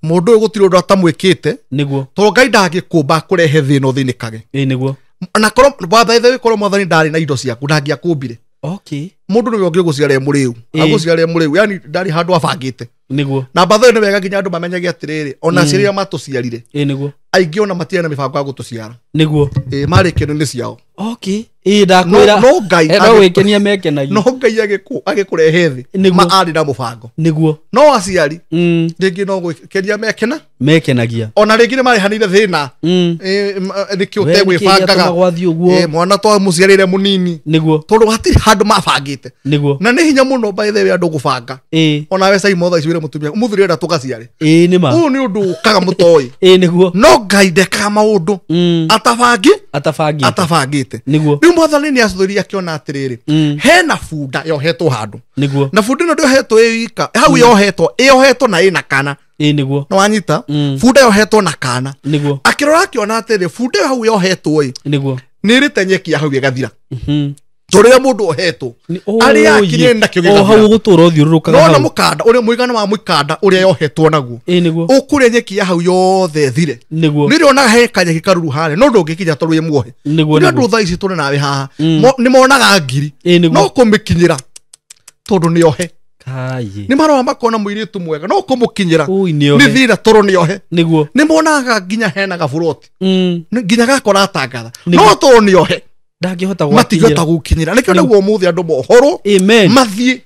Mũndũ ũyũ gũtirĩ ũndũ atamwĩkĩte. Nĩguo. Tondũ Ngai ndangĩkũmba kũrehe thĩna ũthĩnĩkage. Nĩguo. Na korwo wathaitha korwo mwathani ndarĩ na indo ciaku ndangĩakũmbire. Okay. Mũndũ nĩwe ũngĩgũciara e mũrĩu. Agũciara e mũrĩu, yani ndarĩ handũ abangĩte. Nĩguo. Na mbatho nĩ wega nginya andũ mamenyage atĩrĩrĩ, ona aciari arĩa matũciarire. Nĩguo. Aingĩ ona matiarĩ na mĩbango ya gũtũciara. Nĩguo. Marĩ kĩndũ-inĩ ciao. Okay. Ndakwĩra. No Ngai no wĩkenia mekenagia. No Ngai agĩkũrehe thĩ. Ma arĩ na mũbango. Nĩguo. No aciari rĩngĩ no gwĩkenia mekena. Mekenagia. Ona rĩngĩ nĩ marehanire thĩna. Nĩkĩo ũtegwĩbangaga. Mwana twamũciarĩre mũnini. Nĩguo. Tondũ hatirĩ handũ mabangĩte. Nĩguo. Na nĩ hinya mũno by the way andũ gũbanga. Ona we Simon thaa ici wĩre mũtumia ũmũthĩ ũrenda tũgaciare. Nĩma. Ũyũ nĩ ũndũ ũkaga mũtoĩ. Nĩguo. No Ngai ndekaga maũndũ. Atabangĩte. Nĩguo. Rĩu mwathani nĩ acũthĩrĩria akĩona atĩrĩrĩ, hena bunda yohetwo handũ. Nĩguo. Na bunda ĩno ndĩyohetwo ĩ wika, hau yohetwo, ĩyohetwo na ĩna kana. Nĩguo. Nĩ wanyita? Bunda yohetwo na kana. Nĩguo. Akĩrora akĩona atĩrĩ, bunda ĩyo hau yohetwo ĩ. Nĩguo. Nĩ ĩrĩte nyeki ya hau ĩgathira. Tondũ rĩrĩa mũndũ ohetwo, arĩa akinyire nakĩo gĩgathira. O hau ũgũtũra ũthiũrũrũkaga hau. Nona mũkanda, ũrĩa mũigana wa mũkanda ũrĩa yohetwo naguo. Nĩguo. Ũkũrĩa nyeki ya hau yothe ĩthire. Nĩguo. Nĩ ũrĩonaga he kanyeki karuru harĩa, no ndũngĩkinya tondũ wĩ muohe. Nĩguo. Nĩ andũ thaa ici tũrĩ nawe haha, nĩ monaga ngiri. No kũmĩkinyĩra tondũ nĩ ohe. Nĩ marora makona mũirĩtu mwega, no kũmũkinyĩra nĩ thĩna tondũ nĩ ohe. Nĩguo. Nĩ monaga nginya hena gaburoti. Nginya gakora atangatha. No tondũ nĩ ohe. Ndangĩhota matingĩhota gũkinyĩra. Nĩkĩo nĩguo ũmũthĩ andũ mohorwo mathiĩ.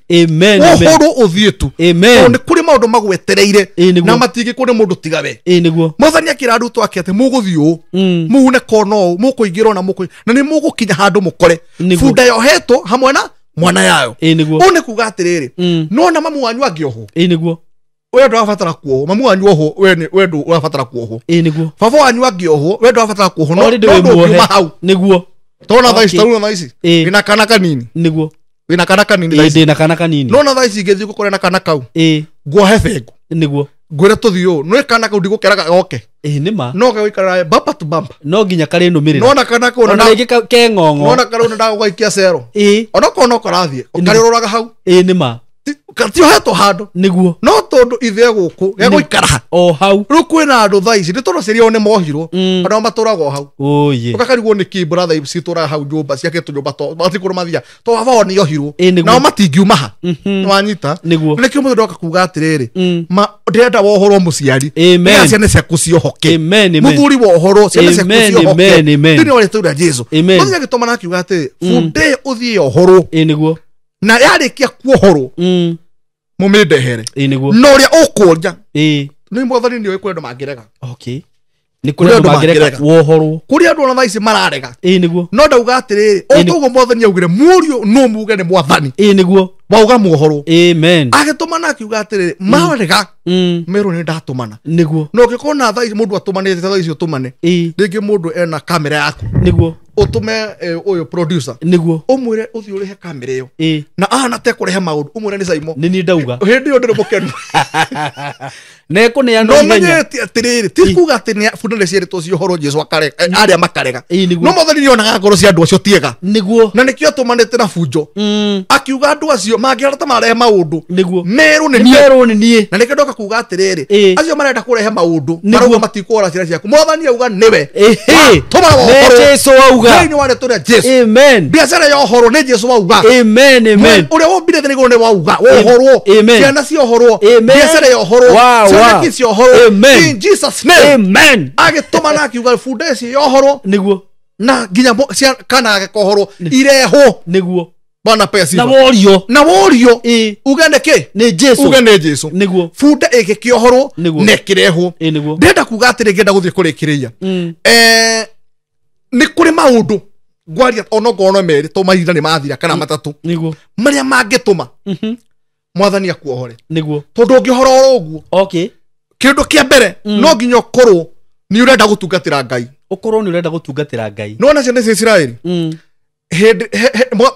Wohorwo ũthiĩ tu. Tondũ nĩ kũrĩ maũndũ magwetereire na matingĩkwo nĩ mũndũ tiga we. Nĩguo. Mwathani akĩra arutwo ake atĩ mũgũthiĩ ũũ, mũhune kona ũũ, mũkũingĩra ona mũkũ, na nĩ mũgũkinya handũ mũkore bunda yohetwo hamwe na mwana yayo. Nĩguo. Ũũ nĩ kuga atĩrĩrĩ, nona mamu wanyu angĩohwo. Nĩguo. We ndũrabatara kuohwo, mamu wanyu ohwo, we ndũrabatara kuohwo. Nĩguo. Baba wanyu angĩohwo, we ndũrabatara kuohwo, no ndũngiuma hau. Nĩguo. Tona thaa ici, tona thaa ici. Wĩna kana kanini. Nĩguo. Wĩna kana kanini thaa ici. Ndĩna kana kanini. Nona thaa ici ingĩthiĩ gũkore na kana kau. Nguohe bengo. Nĩguo. Ngwĩre tũthiĩ ũũ, nĩ kana kau ndigũkeraga goke. Nĩma. No gegũikara bumper to bumper. No nginya karĩnũmĩrĩra. Nona kana kau ona rĩngĩ ke ng'ong'o. Nona kana ndagũgaikia cero. Onokorwo no karathiĩ, karĩũrũraga hau. Nĩma. Tiohetwo handũ. Nĩguo. No tondũ ithe gũkũ gegũikara o hau. Rĩu kwĩna andũ thaa ici nĩ tondũ aciari ao nĩ mohirwo, andũ ao matũraga o hau. Ũgakarigwo nĩ kĩ mbũra thaa ici citũraga hau nyũmba ciakĩtwo nyũmba to matirĩ kũndũ mathiaga tondũ baba wao nĩ ohirwo. Nao matingiuma ha. Nĩ wanyita? Nĩguo. Nĩkĩo mũthĩ ndoka kuga atĩrĩrĩ, ndĩrenda wohorwo mũciari. Nĩgetha ciana ciaku ciohoke. Mũthuri wohorwo, ciana ciaku ciohoke. Thĩinĩ wa rĩtwa rĩa Jesũ. Mũthenya agĩtũmana akiuga atĩrĩ, bunda ĩyo ũthiĩ yohorwo. Nĩguo. Na yarĩkia kuohorwo, mũmĩndehere. Nĩguo. Na ũrĩa ũkũria, nĩ mwathani nĩoĩ kũrĩ andũ mangĩrega. Okay. Nĩ kũrĩ andũ mangĩrega wohorwo. Kũrĩ andũ ona thaa ici mararega. Ĩĩ nĩguo. No ndauga atĩrĩrĩ, o toguo mwathani augire mũriũ no muge nĩ mwathani. Ĩĩ nĩguo. Wauga muohorwo. Amen. Agĩtũmana akiuga atĩrĩrĩ, marega merwo nĩ ndatũmana. Nĩguo. No ũngĩkona thaa ici mũndũ atũmanĩte thaa ici ũtũmane. Rĩngĩ mũndũ ena kamera yaku. Nĩguo. Ũtũme ũyũ producer. Nĩguo. Ũmwĩre ũthiĩ ũrĩhe kamera ĩyo. Na ahana te kũrehe maũndũ, ũmwĩre nĩ Saimo. Nĩ niĩ ndauga. Hĩndĩ ĩyo ndĩrĩ mũkenu. Nekũneanwo No ihenya. menyete atĩrĩrĩ, ti kuga atĩ nĩ bunda nĩ ciĩrĩtwo ciohorwo Jesũ akarega, arĩa makarega. No mwathani nĩonaga ngoro cia andũ acio tiega. Nĩguo. Na nĩkĩo atũmanĩte na bunjo. Akiuga andũ acio mangĩhota ta marehe maũndũ. Nĩguo. Merwo nĩ niĩ. Merwo nĩ niĩ. Na nĩkĩo ndoka kuga atĩrĩrĩ, acio marenda kũrehe maũndũ, marauga matikũhora ciana ciaku. Mwathani auga nĩwe. Tũma wohorwo. Nĩ Jesũ auga. Thĩinĩ wa rĩtwa rĩa Jesũ. Amen. Biacara ya ũhoro nĩ Jesũ wauga. Amen, amen. Ũrĩa wombire thĩ na igũrũ nĩ wauga. Wohorwo. Amen. Ciana ciohorwo. Amen. Biacara ya ũhoro. Wow, Ciana wow. ciohorwo. Amen. In Jesus name. Amen. Agĩtũma na akiuga bunda ici yohorwo. Nĩguo. Na nginya kana gĩkohorwo irehwo. Nĩguo. Bwana pea Na worio. Na worio. Uge nĩ kĩ? Nĩ Jesũ. Uge nĩ Jesũ. Nĩguo. Bunda ĩgĩkĩohorwo na ĩkĩrehwo. Nĩguo. Ndĩrenda kuga atĩrĩ ngĩenda gũthiĩ kũrĩkĩrĩria. Nĩ kũrĩ maũndũ ngwaria onokorwo no merĩ to mahinda nĩ mathira kana matatũ. Nĩguo. Marĩa mangĩtũma mwathani akuohore. Nĩguo. Tondũ ũngĩhora oro ũguo. Okay. Kĩndũ kĩa mbere no nginya ũkorwo nĩ ũrenda gũtungatĩra Ngai. Ũkorwo nĩ ũrenda gũtungatĩra Ngai. Nĩwona ciana cia Isiraeli hĩndĩ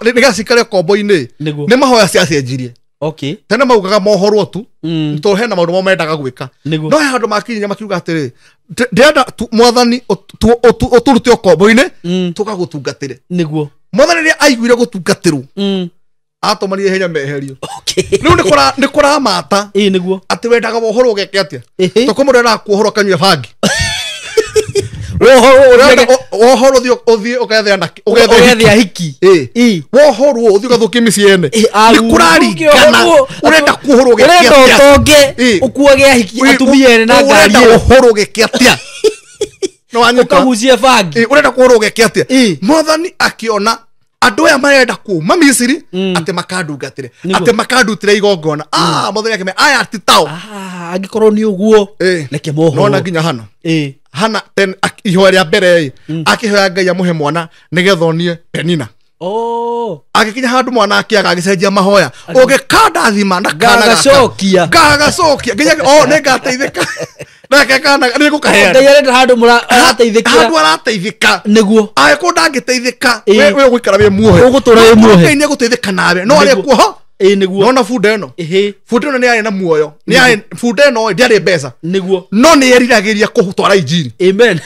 nĩgetha cikare kombo-inĩ nĩ mahoya ciacenjirie. Okay. Tene maugaga mohorwo tu tondũ hena maũndũ mao mendaga gwĩka. Nĩguo. No he handũ makinyire makiuga atĩrĩ, ndĩrenda mwathani ũtũrute ũkombo-inĩ tũgagũtungatĩre. Nĩguo. Mwathani rĩrĩa aiguire gũtungatĩrwo atũmanire ihenya meherio. Okay. Rĩu nĩ kũramata. Ĩĩ nĩguo. Atĩ wendaga wohorwo ũgeke atĩa? To kũmwe ũrendaga kuohorwo ũkanyue bangi. Wohorwo ũthiĩ ũgethe anake, ũgethe ahiki. Ĩĩ. Wohorwo ũthiĩ ũgathũkie mĩciĩ ene. Nĩ kũraringana. Ũrenda kuohorwo ũgeke Ũrenda atĩa? ũtonge ũkuage ahiki atumia ene na ngari. Ũrenda wohorwo ũgeke atĩa? No wanyita. Ũkagucie bangi. Ũrenda kuohorwo ũgeke atĩa? Mwathani akĩona andũ aya marenda kuma Misiri atĩ makandungatĩre, atĩ makandutĩre igongona. Mwathani akĩmera aya ti tao. Angĩkorwo nĩ ũguo reke mohorwo. Nona nginya Hana. Hana ten ihoya rĩa mbere akĩhoya Ngai amũhe mwana nĩgetha onie Penina. Agĩkinya handũ mwana akĩaga agĩcenjia mahoya. Ũngĩkandathima na kana gagacokia. Gagacokia nginya nĩ ngateithĩka. Nake kana nĩ ngũkaheana. Ngai arenda handũ mũrateithĩkĩra. Handũ arateithĩka. Nĩguo. Angĩkorwo ndangĩteithĩka we ũgũikara wĩ muohe. Ũgũtũra wĩ muohe. Ngai nĩegũteithĩka nawe. No arĩ kuoho. Ĩĩ nĩguo. Nona bunda ĩno. Bunda ĩno nĩ yarĩ na muoyo. Nĩ yarĩ bunda ĩno ndĩarĩ mbeca. Nĩguo. No nĩ yeriragĩria kũtwara injiri. Amen.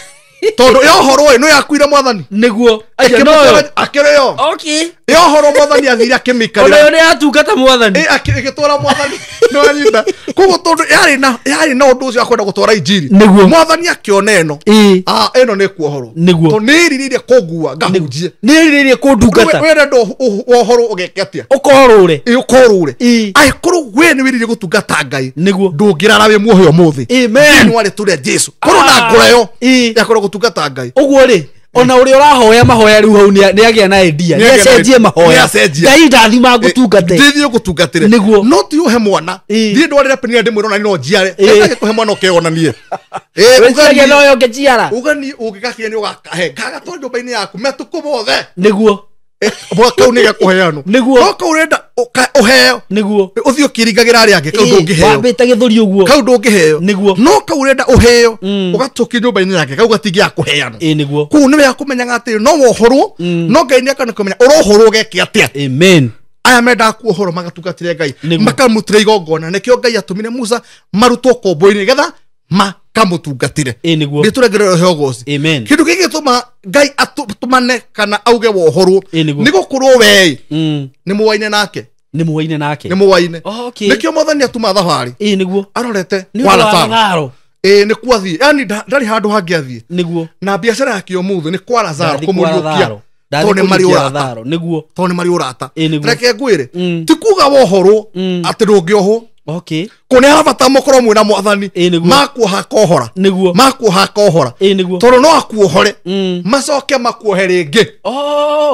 Tondũ yohorwo ĩno yakuire mwathani. Nĩguo. Akĩrĩo. Okay. Yohorwo mwathani athire akĩmĩikarĩra. Onayo nĩ yatungata mwathani. Ĩgĩtwara mwathani. Nĩ wanyita. Koguo tondũ yarĩ na ũndũ ũcio wa kwenda gũtwara injiri. Nĩguo. Mwathani akĩona ĩno. Ĩno nĩ kuohorwo. Nĩguo. Tondũ nĩ ĩrirĩirie kũngua ngahunjie. Nĩ ĩrirĩirie kũndungata. We ũrenda wohorwo ũgeke atĩa? Ũkorũre. Ũkorũre. Angĩkorwo we nĩ wĩrirĩirie gũtungata Ngai. Nĩguo. Ndũngĩrara wĩ muohe ũmũthĩ. Amen. Thĩinĩ wa rĩtwa rĩa Jesũ. Korwo na ngoro ĩyo ya kwenda gũtungata Ngai. Ũguo rĩ, ona ũrĩa ũrahoya mahoya rĩu hau nĩ agĩa na idea. Nĩ acenjie mahoya. Ngai ndathima ngũtungate. Ndĩthiĩ ngũtungatĩre. Nĩguo. No ti ũhe mwana. Thiĩ ndwarĩre Penina ndĩmwĩre ona no njiare. Ĩkagĩkũhe mwana ũkeyonanie. Wĩciragia no yo ngĩnjiara. Uga niĩ ũngĩgakinya nĩ ũgakahe. Ngagatwara nyũmba-inĩ yaku matukũ mothe. Nĩguo. Kau nĩ gakũheanwo. Nĩguo. No kau ũrenda ũheo. Nĩguo. Ũthiĩ ũkĩringagĩra arĩa angĩ kau ndũngĩheo. Wambĩte gĩthũri ũguo. Kau ndũngĩheo. Nĩguo. No kau ũrenda ũheo ũgatũkia nyũmba-inĩ yake kau gatingĩaga kũheanwo. Ĩĩ nĩguo. Kũu nĩ wega kũmenyaga atĩ no wohorwo no Ngai nĩakana kũmenya ũrohorwo ũgeke atĩa. Amen. Aya mendaga kuohorwo magatungatĩre Ngai makamũtĩra igongona. Nĩkĩo Ngai atũmire Musa marutwo kombo-inĩ nĩgetha makamũtungatĩre. Ĩĩ nĩguo. Nĩtũrengerere ũheo ũgoci. Amen. Kĩndũ kĩngĩ gĩtũma Ngai atũmane kana auge wohorwo nĩguo. nĩ gũkorwo we nĩ mũwaine nake. Nĩ mũwaine nake. Nĩ mũwaine. Okay. Nĩkĩo mwathani atũma thabarĩ. Ĩĩ nĩguo. Arorete kwa Lazaro. Ĩĩ nĩ kwa athiĩ. Yaani ndarĩ handũ hangĩ athiĩ. Nĩguo. Na biacara yake ũmũthĩ nĩ kwa Lazaro kũmũriũkia. Tondũ nĩ marĩ ũrata. Nĩguo. Tondũ nĩ marĩ ũrata. Nĩguo. Reke ngwĩre. Ti kuga wohorwo atĩ ndũngĩohwo. Okay. Kũ nĩ harabata mũkorwo mwĩna mwathani. Makuoha kohora. Nĩguo. Makuoha kohora. Nĩguo. Tondũ no akuohore. Macoke makuohe rĩngĩ.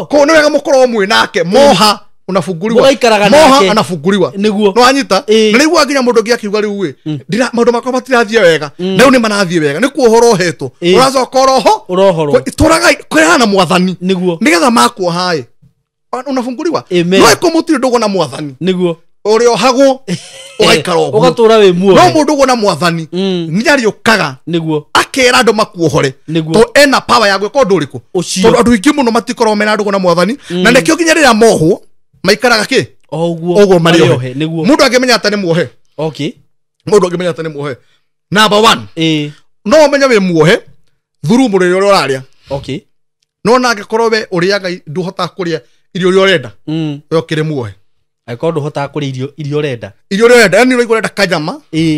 Kũu nĩ wega mũkorwo mwĩ nake. Moha Unafunguliwa. Moha anafunguliwa. Niguo. No anyita. Na riu nginya mundu ngi akiuga riu wi. Ndira maundu makwa matirathie wega. Na riu ni marathie wega. Ni kuohoro hetwo. Uracoka oroho. Urohoro. Turaga kwirana mwathani. Niguo. Nigetha makuoha i. Unafunguliwa. No ikumutire ndugo na mwathani. Niguo. Uriohagwo ugaikara uguo. Ugatura wi muohe. No mundu uguo na mwathani. Ni ariukaga. Niguo. Akera andu makuohore. To ena power ya gwika undu uriku. Tondu andu aingi muno matikoragwo mena ndugo na mwathani. Na nikio nginya riria mohwo maikaraga ki oguo oguo mariohe. Niguo. Mundu angimenya ata ni muohe. Okay. Mundu angimenya ata ni muohe. Number 1. No umenye wi muohe thuru murire uria uraria. Okay. No na angikorwo we uriaga nduhotaga kuria irio iria urenda. We ukiri muohe. Angĩkorwo ndũhotaga kũrĩa irio ũrenda. Irio iria ũrenda, yani ũraigua ũrenda kanyama,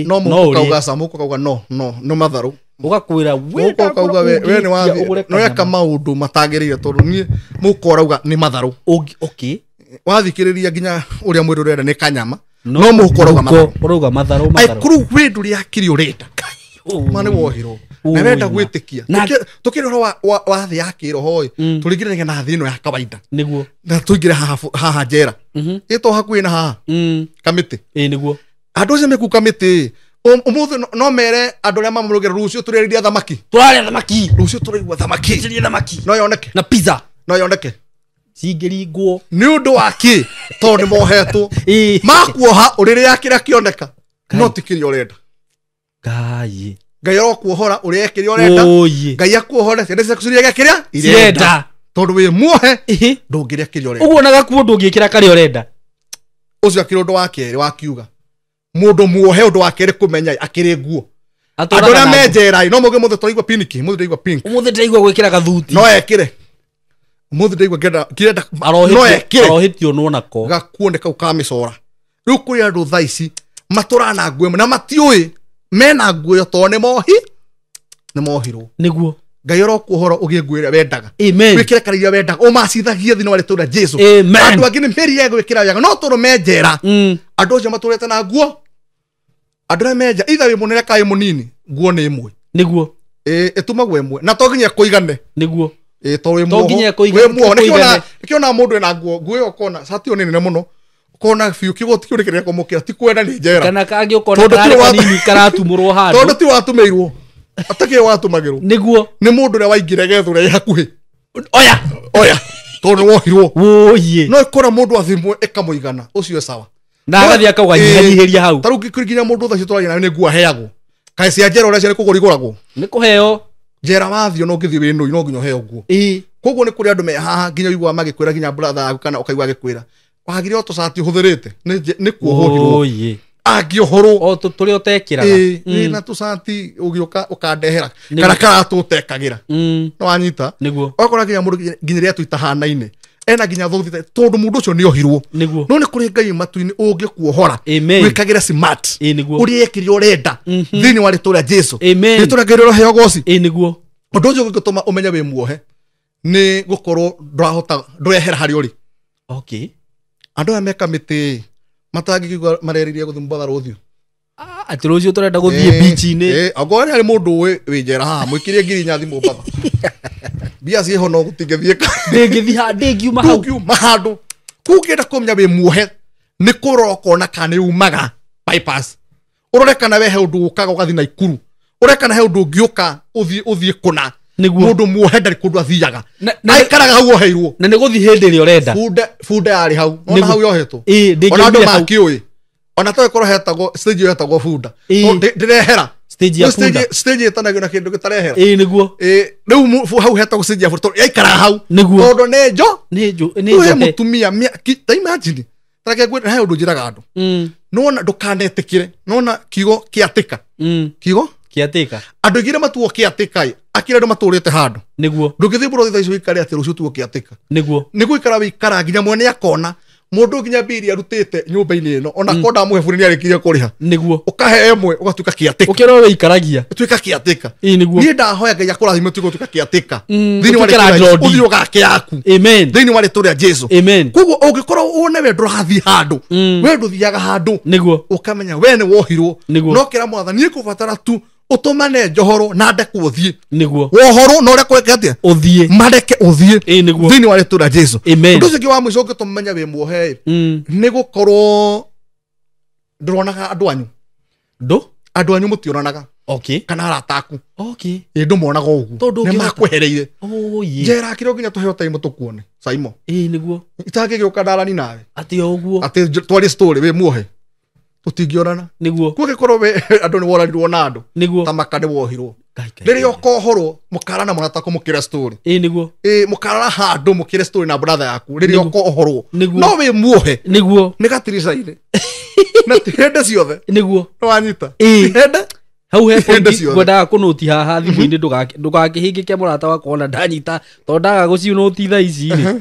no mũhuko kauga ca, mũhuko kauga no, no, no matharũ. Ũgakwĩra we Mũhuko kauga we nĩ wathiĩ, no weka maũndũ matagĩrĩire tondũ niĩ mũhuko ũrauga nĩ matharũ. Okay. Wathikĩrĩria nginya ũrĩa mwĩrĩ ũrenda nĩ kanyama, no mũhuko ũrauga matharũ. Ũrauga matharũ, matharũ. Angĩkorwo wĩ ndũrĩ akiri ũrenda. Ma nĩ wohirwo. Na wenda gwĩtĩkia. Tũkĩrĩ ũhoro wa thĩ ya kĩroho ĩ, tũringithanagia na thĩ ĩno ya kawaida. Nĩguo. Na tũingĩre haha njera. Ĩtwo hakuhĩ na haha. Kamĩtĩ. Ĩĩ nĩguo. Andũ acio meku kamĩtĩ ũmũthĩ no mere andũ arĩa mamũrũgĩra rũciũ tũrĩarĩria thamaki. Tũrarĩa thamaki. Rũciũ tũraigua thamaki. Tũrĩe thamaki. No yoneke. Na pizza. No yoneke. Cingĩringwo. Nĩ ũndũ wa kĩ? Tondũ nĩ mohetwo. Makuoha ũrĩrĩa kĩrĩa kĩoneka. No ti kĩrĩa ũrenda. Ngai. Ngai arokuohora ũrĩe kĩrĩa ũrenda. Ngai akuohore ciana ciaku cirĩage kĩrĩa irenda. Tondũ wĩ muohe ndũngĩrĩa kĩrĩa ũrenda. Ũguo na gakuo ndũngĩkĩra karĩa ũrenda. Ũcio akĩrĩ ũndũ wa kerĩ wa kiuga. Mũndũ muohe ũndũ wa kerĩ kũmenya akĩrĩ nguo. Andũ arĩa me njera no mũge mũthĩ tũraigua pinki, mũthĩ ndĩraigua pink. Ũmũthĩ ndĩraigua gwĩkĩra gathuti. No ekĩre. Mũthĩ ndĩraigua ngĩenda no ekĩre. Arohĩtio no nako. Gakuo nĩ kau ka mĩcora. Rĩu kũrĩ andũ thaa ici matũraga na nguo ĩmwe na matiũĩ mena nguo ĩyo tondũ nĩ mohirwo. Nĩguo. Ngai arokuohora ũgĩe nguo ĩrĩa wendaga. Amen. Wĩkĩre kara iria wendaga, ũmacithagie thĩinĩ wa rĩtwa rĩa Jesũ. Amen. Andũ angĩ nĩ mĩri ya gwĩkĩra wega no tondũ me njera. Andũ acio matũrĩte na nguo. Andũ arĩa me njera, either wĩ mũnene kana wĩ mũnini, nguo nĩ ĩmwe. Nĩguo. Ĩtumagwo ĩmwe na to nginya ĩkũigane. Nĩguo. Tondũ wĩ muoho. Wĩ muoho. Nĩkĩo ona mũndũ ena nguo, nguo ĩyo ũkona cati ĩyo nĩ nene mũno. Ũkona biũ kĩgoti kĩu nĩ kĩrĩa kũmũkĩra, ti kwenda nĩ njera. Kana kangĩ ũkona karĩ kanini karatumũrwo handũ. Tondũ ti watumĩirwo. Atakĩ watumagĩrwo. Nĩguo. Nĩ mũndũ ũrĩa waingĩra gethũra ĩ hakuhĩ. Oya. Oya. Tondũ nĩ wohirwo. Wũiĩ. No ĩkora mũndũ athimwo ĩkamũigana, ũcio sawa. Na agathiĩ akauga nyihanyihĩria hau. Ta rĩu nginya mũndũ thaa ici tũraria nawe nĩ nguo aheagwo. Kaĩ cia njera ũrĩa cia nĩ kũgũra igũragwo? Nĩ kũheo. Njera wathiĩ no ũngĩthiĩ wĩ nũi no nginya ũheo nguo. Koguo nĩ kũrĩ andũ me haha nginya ũiguaga magĩkwĩra nginya brother yaku kana ũkaigua agĩkwĩra wagire o tũcati ũhũthĩrĩte nĩ kuohwo. Angĩohorwo o tũrĩa ũtekĩraga. Wĩna tũcati ũgĩũka ũkandehera kana karatũ ũtekagĩra. No wanyita. Nĩguo. Ũgakora nginya mũndũ nginya rĩrĩa tũitahanaine ena nginya thothi tondũ mũndũ ũcio nĩ ohirwo. Nĩguo. No nĩ kũrĩ Ngai matu-inĩ ũngĩkuohora. Wĩkagĩre smart. Nĩguo. Ũrĩe kĩrĩa ũrenda thĩinĩ wa rĩtwa rĩa Jesũ. Amen. Rĩtwa rĩa Ngai rĩroheo goci. Nĩguo. Ũndũ ũcio ũngĩtũma ũmenye wĩ muohe nĩ gũkorwo ndũrahota ndũrehera harĩa ũrĩ. Okay. Andũ aya me kamĩtĩ matangĩkĩigua mareririe gũthiĩ Mombatha rũciũ. Atĩ rũciũ tũrenda gũthiĩ beach-inĩ. Angorwo nĩ harĩ mũndũ ũĩ wĩ njera haha mũikĩrie 4,000 thimũ Mombatha. Mbia ciĩho no gũtingĩthiĩka. Ndĩngĩthiĩ ndĩngiuma hau. Ndũngiuma handũ. Kũu ũngĩenda kũmenya wĩ muohe nĩ kũrora ũkona kana nĩ umaga bypass. Ũrore kana we he ũndũ ũkaga ũgathiĩ Naikuru. Ũrore kana he ũndũ ũngĩũka ũthiĩ kũna. Mũndũ muohe ndarĩ kũndũ athiaga. Aikaraga hau oheirwo. Na nĩ gũthiĩ hĩndĩ ĩrĩa ũrenda. Bunda yarĩ hau. Ona hau yohetwo. Ona andũ makĩũĩ. Ona to ĩkorwo hetagwo stage ĩyo hetagwo bunda. Ndĩrehera. Stage ya bunda. Stage ĩtanagio na kĩndũ gĩtarehera. Nĩguo. Rĩu hau hetagwo stage ya bunda tondũ yaikaraga hau. Nĩguo. Tondũ nĩ njo. Nĩ njo. Nĩ mũtumia ta imagine. Ta reke ngwĩre he ũndũ njĩraga andũ. Nona ndũkanetĩkĩre. Nona kiugo kĩatĩka. Kiugo kĩatĩka. Andũ aingĩ matuo kĩatĩka akĩra andũ matũrĩte handũ. Nĩguo. Ndũngĩthiĩ bũrũri thaa ici ũikare atĩ rũciũ tuo kĩatĩka. Nĩguo. Nĩ gũikara wĩikara nginya mwene akona mũndũ nginya mbia arutĩte nyũmba-inĩ ĩno ona ko ndamũhe buri nĩarĩkirie kũrĩha. Nĩguo. Ũkahe ĩmwe ũgatuĩka kĩatĩka. Ũkĩrwo wĩikaragia. Ũtuĩka kĩatĩka. Nĩguo. Niĩ ndahoya Ngai akũrathime ũtuĩke ũtuĩka kĩatĩka. Thĩinĩ wa rĩtwa ũthiĩ ũgake yaku. Amen. Thĩinĩ wa rĩtwa rĩa Jesũ. Amen. Koguo ũngĩkorwo wone we ndũrathiĩ handũ, we ndũthiaga handũ. Nĩguo. Ũkamenya we nĩ wohirwo. Nĩguo. No kĩra mwathani nĩ kũbatara tu Ũtũmane njohoro na ndekwo ũthiĩ. Nĩguo. Wohorwo na ũrekwo wĩke atĩa? Ũthiĩ. Mareke ũthiĩ. Ĩĩ nĩguo. Thĩinĩ wa rĩtwa rĩa Jesu. Amen. Ũndũ ũcio ũngĩ wa mũico ũngĩtũmenya wĩ muohe Mm. nĩ gũkorwo ndũronaga andũ anyu. Ndũ? Andũ anyu mũtionanaga. Okay. Kana arata aku. Okay. Ĩ ndũmonaga ũguo. Tondũ Nĩ ũngĩhota. makwehereire. Oh ye. Njera kĩrĩa nginya tũheo time tũkuone. Saimo. Ĩĩ nĩguo. Itangĩgĩũka ndarani nawe. Atĩ o ũguo. Atĩ twarie story wĩ muohe. Tũtingĩonana. Nĩguo. Kũngĩkorwo wĩ andũ nĩ woranirwo na andũ. Nĩguo. Ta maka nĩ wohirwo. Ngai, Ngai, Rĩrĩa Ngai. ũkohorwo mũkarana mũrata waku mũkĩre story. Ĩĩ nĩguo. Ĩ mũkarara handũ mũkĩre story na brother yaku. Rĩrĩa Nĩguo. ũkohorwo. Nĩguo. No wĩ muohe. Nĩguo. Nĩ gatirica-inĩ. Na ti hĩndĩ ciothe. Nĩguo. Nĩwanyita. Ĩĩ. Ti hĩndĩ. Hau he Hĩndĩ point ciothe. ngwendaga kũnũti haha thimũ-inĩ ndũgakĩhĩngĩke mũrata wakwa ona ndanyita tondũ ndaga gũciũnũti thaa ici rĩ.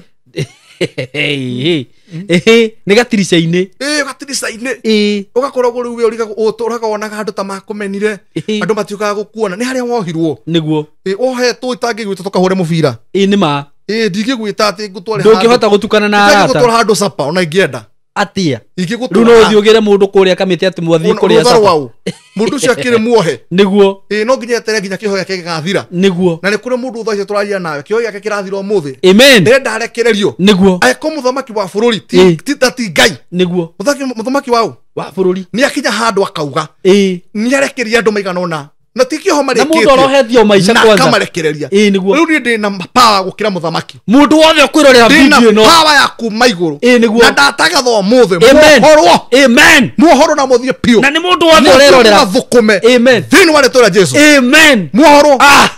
Nĩ gatirica-inĩ. Ĩĩ gatirica-inĩ. Ĩĩ. Ũgakoragwo rĩu we ũrigagwo ũtũraga wonaga andũ ta makũmenire. Ĩĩ. Andũ matiũkaga gũkuona. Nĩ harĩa wohirwo. Nĩguo. Ĩĩ wohetwo itangĩgwĩta tũkahũre mũbira. Ĩĩ nĩ ma. Ĩĩ ndingĩgwĩta atĩ ngũtware Ndũngĩhota gũtukana na arata. Ingĩgũtwara handũ capa ona ingĩenda. Atĩa? Ingĩgũtwara. Rĩu no ũthiĩ ũgĩre mũndũ kũrĩa kamĩtĩ atĩ mwathiĩ kũrĩa Rũtha capa. rwaũ. Mũndũ ũcio akĩrĩ muohe. Nĩguo. Ĩĩ no nginya etere nginya kĩoho gĩake gĩgathira. Nĩguo. Na nĩ kũrĩ mũndũ thaa ici tũraria nawe kĩoho gĩake kĩrathira ũmũthĩ. Amen. Ndĩrenda arekererio. Nĩguo. Angĩkorwo mũthamaki wa bũrũri Ĩĩ. ti ta ti Ngai. Nĩguo. Mũthamaki waũ Wa bũrũri. nĩ akinya handũ akauga. Ĩĩ. Nĩ arekereria andũ maigana ũna. Na ti kĩoho Na mũndũ marĩkĩtie. arohetio maica Na kwanza. akamarekereria. Ĩĩ nĩguo. Rĩu niĩ ndĩna power gũkĩra mũthamaki. Mũndũ wothe ũkwĩrorera Ndĩna video ĩno. power ya kuma igũrũ. Ĩĩ nĩguo. Na ndatagatha ũmũthĩ. Amen. Muohorwo. Amen. Muohorwo na mũthiĩ biũ. Na nĩ mũndũ wothe ũrerorera. Mũthũkũme. Amen. Thĩinĩ wa rĩtwa rĩa Jesu. Amen. Muohorwo. Ah.